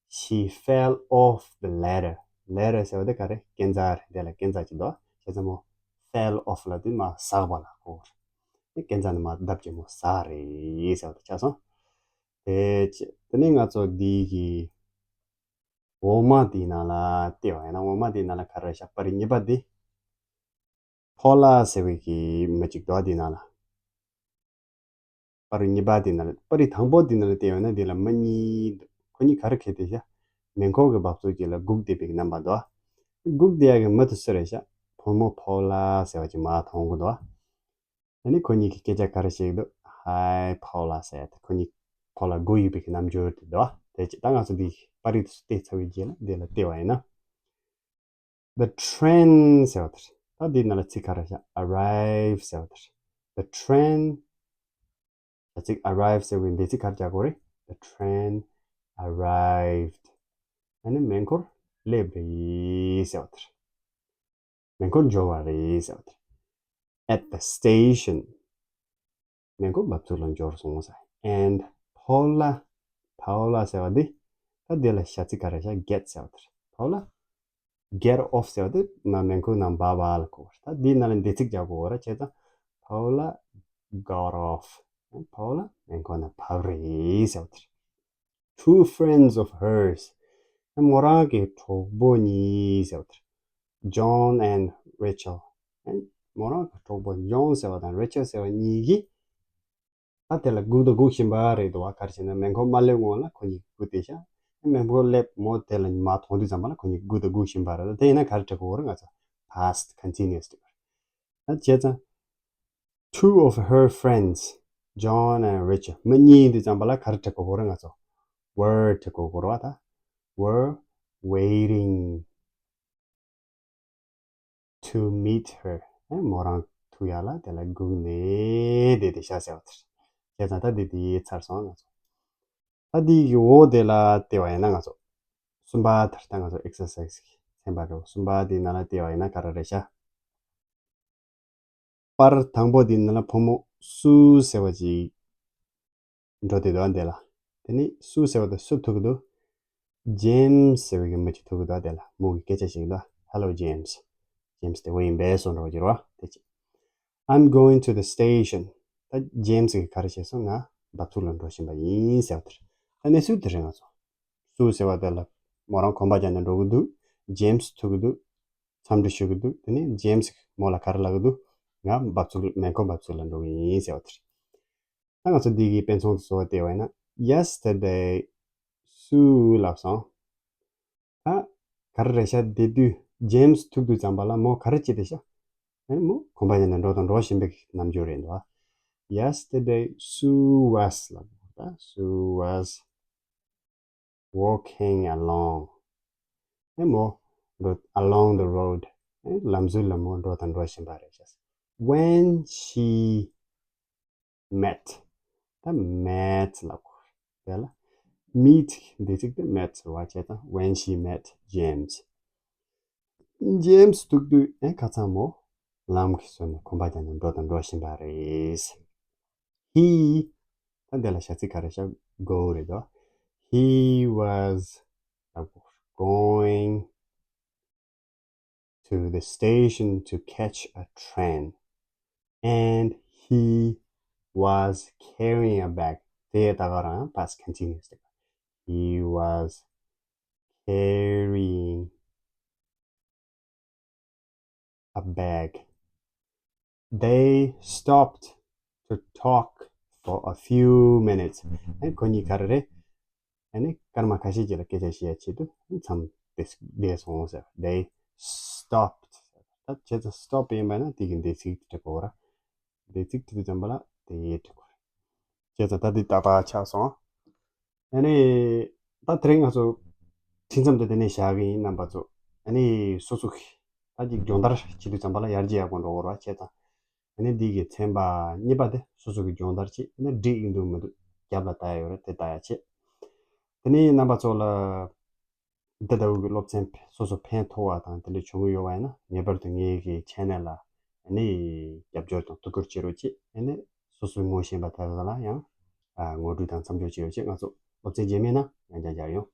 She fell off the ladder. ladder ཟེར་བ་དེ་ག་རེ། སྐས་འཛེག་རེད། དེ་ལ་སྐས་འཛེག་གི་འདུག་བྱས་ཙང་མོ་fell off ལབ་དུས་མར་ཟགས་པ་ལ་གོ་རེད། སྐས་འཛེག་ནས་མར་བརྡབས་ཀྱིས་མོ་ཟགས་རེད་ཟེར་བ་དེ་ཆགས་སོང་། དེ་ཆ་དེ་ནས་ང་ཚོ་འདི་གི་འོག་མ་དེའི་ནང་ལ་བལྟས་པ་ཡིན་ན། འོག་མ་དེའི་ནང་ལ་ག་རེ་ཤག་པར་རིས་གཉིས་པ་དེ། Paula ཟེར་བའི་གི་མི་གཅིག་འདུག་དེའི་ནང་ལ། པར་རིས་གཉིས་པ་དེའི་ནང་ལ། པར་རིས་དང་པོ་དེའི་ནང་ལ་བལྟས་པ་ཡིན་ན་དེ་ལ་མི་གཉིས་འདུག་ཁོ་གཉིས་ག་རེ་འཁྱེར་བསྡད་ཤག་མེ་འཁོར་གྱི་འབབ་ཚུགས་ཅིག་ལ་སྒུག་བསྡད་པའི་གི་རྣམ་པ་འདུག་སྒུག་བསྡད་ཡ་གི་མི་དེ་སུ་རེད་ཤག་བུ་མོ་Paula ཟེར་བ་ཅིག་མར་མཐོང་གི་འདུག་ཨ་ནི་ཁོ་གཉིས་ཀྱིས་སྐད་ཆ་ག་རེ་བཤད་ཀྱི་འདུག Hi Paula ཟེར་ཏེ། ཁོ་གཉིས་Paula སྒུག་ཡོད་པའི་གི་རྣམ་འགྱུར་དེ་འདུག་དེ་ཅི། ད་ང་ཚོ་འདི་པར་རིས་དེ་ཚོ་བལྟས་ཚར་བའི་རྗེས་ལ་འདི་ལ་བལྟས་པ་ཡིན་ན། The train ཟེར་བ་དེ་རེད། ད་འདི་ནང་ལ་ཚིག་ག་རེ་ཤག arrive ཟེར་བ་དེ་རེད། The train བྱ་ཚིག་arrive ཟེར་བའི་འདས་ཚིག་ག་རེ་རྒྱག་དགོས་རེད། The train arrived. ཨ་ནི་མེ་འཁོར་སླེབས་རེད་ཟེར་བ་དེ་རེད། མེ་འཁོར་འབྱོར་བ་རེད་ཟེར་བ་དེ་རེད། At the station. མེ་འཁོར་འབབ་ཚུགས་ལ་འབྱོར་སོང་ཟེར། And Paula, Paula ཟེར་བ་འདི། ད་འདི་ལ་བྱ་ཚིག་ག་རེ་ཤག get ཟེར་བ་དེ་རེད། Paula get off ཟེར་བ་དེ་མ་མེ་འཁོར་ནང་འབབ་པ་ལ་གོ་བ་རེད། ད་འདིའི་ནང་ལ་འདས་ཚིག་རྒྱག་དགོས་རེད། བྱས་ཙང་Paula got off. Paula མེ་འཁོར་ནང་བབས་རེད་ཟེར་བ་དེ་རེད། Two friends of hers. མོ་རང་གི་གྲོགས་པོ་གཉིས་ཟེར་བ་དེ་རེད། John and Rachel. མོ་རང་གི་གྲོགས་པོ་John ཟེར་བ་དང་Rachel ཟེར་བ་གཉིས་ཀྱིས་ད་དེ་ལ་སྒུག་དང་སྒུག་བཞིན་པ་རེད་འདུག་བ། ག་རེ་བྱས་ན་མེ་འཁོར་མ་སླེབས་སྔོན་ལ་ཁོ་གཉིས་སྒུག་བསྡད་ཤག་མེ་འཁོར་སླེབས་མོ་དེ་ལ་མར་མཐོང་དུས་ཙམ་པ་ལ་ཁོ་གཉིས་སྒུག་དང་སྒུག་བཞིན་པ་རེད། དེ་ཡིན་ན་ག་རེ་འབྲི་དགོས་རེད། ང་ཚོ་past continuous འབྲི་དགོས་རེད། ད་བྱས་ཙང་two of her friends, John and Rachel. མི་གཉིས་ཡིན་དུས་ཙམ་པ་ལ་ག་རེ་འབྲི་དགོས་རེད། ང་ཚོ་were འབྲི་དགོས་རེད་བ། ད་were waiting to meet her. ཨེ་མོ་རང་ཐུག་ཡ་ལ་དེ་ལ་སྒུག་ནས་བསྡད་བསྡད་ཤག་ཟེར་བ་དེ་རེད། བྱས་ཙང་ད་འདི་དེ་ཚར་སོང་ང་ཚོ། ད་འདི་གི་འོག་དེ་ལ་བལྟས་པ་ཡིན་ན་ང་ཚོ་གསུམ་པ་དེར། ད་ང་ཚོ་exercise གི་ཚན་པ་རེད། གསུམ་པ་དེའི་ནང་ལ་བལྟས་པ་ཡིན་ན་ག་རེ་རེད་ཤག་པར་དང་པོ་དེའི་ནང་ལ་བུ་མོ་སུ་ཟེར་བ་ཅིག་འགྲོ་བསྡད་འདུག་ཨ། འདི་ལ། དེ་ནས་སུ་ཟེར་བ་དེ་སུ་ཐུག་གི་འདུག James ཟེར་བའི་གི་མི་ཅིག་ཐུག་གི་འདུག་ཨ། དེ་ལ་མོ་གི་སྐད་ཆ་བཤད་ཀྱི་འདུག Hello James. James དེ་བོད་ཡིན་པས་སོ་འདྲ་བོ་ཅིག་རེད་བ། དེ་ཅི། I'm going to the station. ད་James གིས་ག་རེ་བྱས་སོང་། ང་འབབ་ཚུགས་ལ་འགྲོ་བཞིན་པ་ཡིན་ཟེར་བ་དེ་རེད། ད་གནས་ཚུལ་དེ་རེད། ང་ཚོ་སུ་ཟེར་བ་དེ་ལ་མོ་རང་གོམ་པ་རྒྱག་ནས་འགྲོ་གི་འདུག James ཐུག་གི་འདུག་འཚམས་འདྲི་ཞུ་གི་འདུག་དེ་ནས་James གིས་མོ་ལ་ག་རེ་ལབ་གི་འདུག་ང་འབབ་ཚུགས་མེ་འཁོར་འབབ་ཚུགས་ལ་འགྲོ་གི་ཡིན་ཟེར་བ་དེ་རེད། ད་ང་ཚོ་འདི་གི་དཔེ་མཚོན་དུ་བཟོ་བ་བལྟས་པ་ཡིན་ན། Yesterday, Sue ལབ་སོང་། ད་ག་རེ་རེད་ཤག་དེ་དུས་James ཐུག་དུས་ཙམ་པ་ལ་མོ་ག་རེ་བྱེད་དེ་ཤག་ཨ་ནི་མོ་གོམ་པ་ཡིན་ན་འགྲོ་དང་འགྲོ་བཞིན་པའི་རྣམ་འགྱུར་རེད་འདུག Yesterday, Sue was ལབ་དགོས། ད་Sue was walking along. ཨེ་མོ་འགྲོ། Along the road. ཨེ་ལམ་ཟུར་ལ་མོ་འགྲོ་དང་འགྲོ་བཞིན་པ་རེད་ཤག When she met. ད་met ལབ་དགོས། དེ་ལ་meet འདས་ཚིག་དེ་met ཟེར་བ་བྱས་ཙང་། When she met James. James ཐུག་དུས་ཨེ་ཁ་སང་མོ་ལམ་གྱི་ཟུར་ནས་གོམ་པ་རྒྱག་ནས་འགྲོ་དང་འགྲོ་བཞིན་པ་རེད། He. ད་འདི་ལ་བྱ་ཚིག་ག་རེ་ཤག go རེད་དོ། He was going to the station to catch a train, and he was carrying a bag. དེ་ད་ག་རང་past continuous དེ། He was carrying a bag. They stopped to talk for a few minutes. ཨ་ཁོ་གཉིས་ག་རེ་རེད། ཨ་ནི་སྐར་མ་ཁ་ཤས་ཅིག་ལ་སྐད་ཆ་བཤད་ཡ་ཆེད་དུ་མཚམས་བསྡད་བསྡད་སོང་ཟེར། They stopped. ད་བྱས་ཙང་stop ཡིན་པ་ན་དེ་གི་འདས་ཚིག་འབྲི་དགོས་ར། འདས་ཚིག་འབྲི་དུས་ཙམ་པ་ལ་དེ་འབྲི་དགོས་ར། བྱས་ཙང་ད་འདི་ཏག་ཏག་ཆགས་སོང་། ཨ་ནི་ད་དེ་རིང་ང་ཚོ་འཕྲིན་མཚམས་དེ་དེ་ནས་བཞག་གི་ཡིན། རྣམ་པ་ཚོ་ཨ་ནི་སོ་སོ་གི་ད་ཅིག་སྦྱོང་བརྡར་བྱེད་དུས་ཙམ་པ་ལ་ཡར་རྒྱས་ཡག་པོ་འགྲོ་གི་རེད་བ། བྱས་ཙང་ཨ་ནི་འདི་གི་ཚན་པ་གཉིས་པ་དེ་སོ་སོ་གི་སྦྱོང་བརྡར་བྱེད། ཨ་ནི་འགྲིག་གི་འདུག་མི་འདུག་རྒྱབ་ལ་ལྟ་ཡ་ཡོད་རེད། དེ་ལྟ་ཡ་བྱེད། དེ་ནས་རྣམ་པ་ཚོ་ལ་འདི་ལྟ་བུ་གི་སློབ་ཚན་སོ་སོ་ཕན་ཐོགས་པ་དང་དེ་འདྲ་བྱུང་གི་ཡོད་པ་ཡིན་ན། ངེས་པར་དུ་ངའི་གི་channel ལ་ཨ་ནི་རྒྱབ་སྐྱོར་དང་ཐུགས་ཁུར་བྱེད་རོགས་བྱེད། ཨ་ནི་སོ་སོའི་ངོ་ཤེས་པ་དེ་ཚོ་ལ་ཡང་ཨ་ངོ་སྤྲོད་དང་མཚམས་འཇོག་བྱེད་རོགས་བྱེད། ང་ཚོ་སློབ་ཚན་རྗེས་མའི་ནང་ཡང་བསྐྱར་མཇལ་ཡོང་།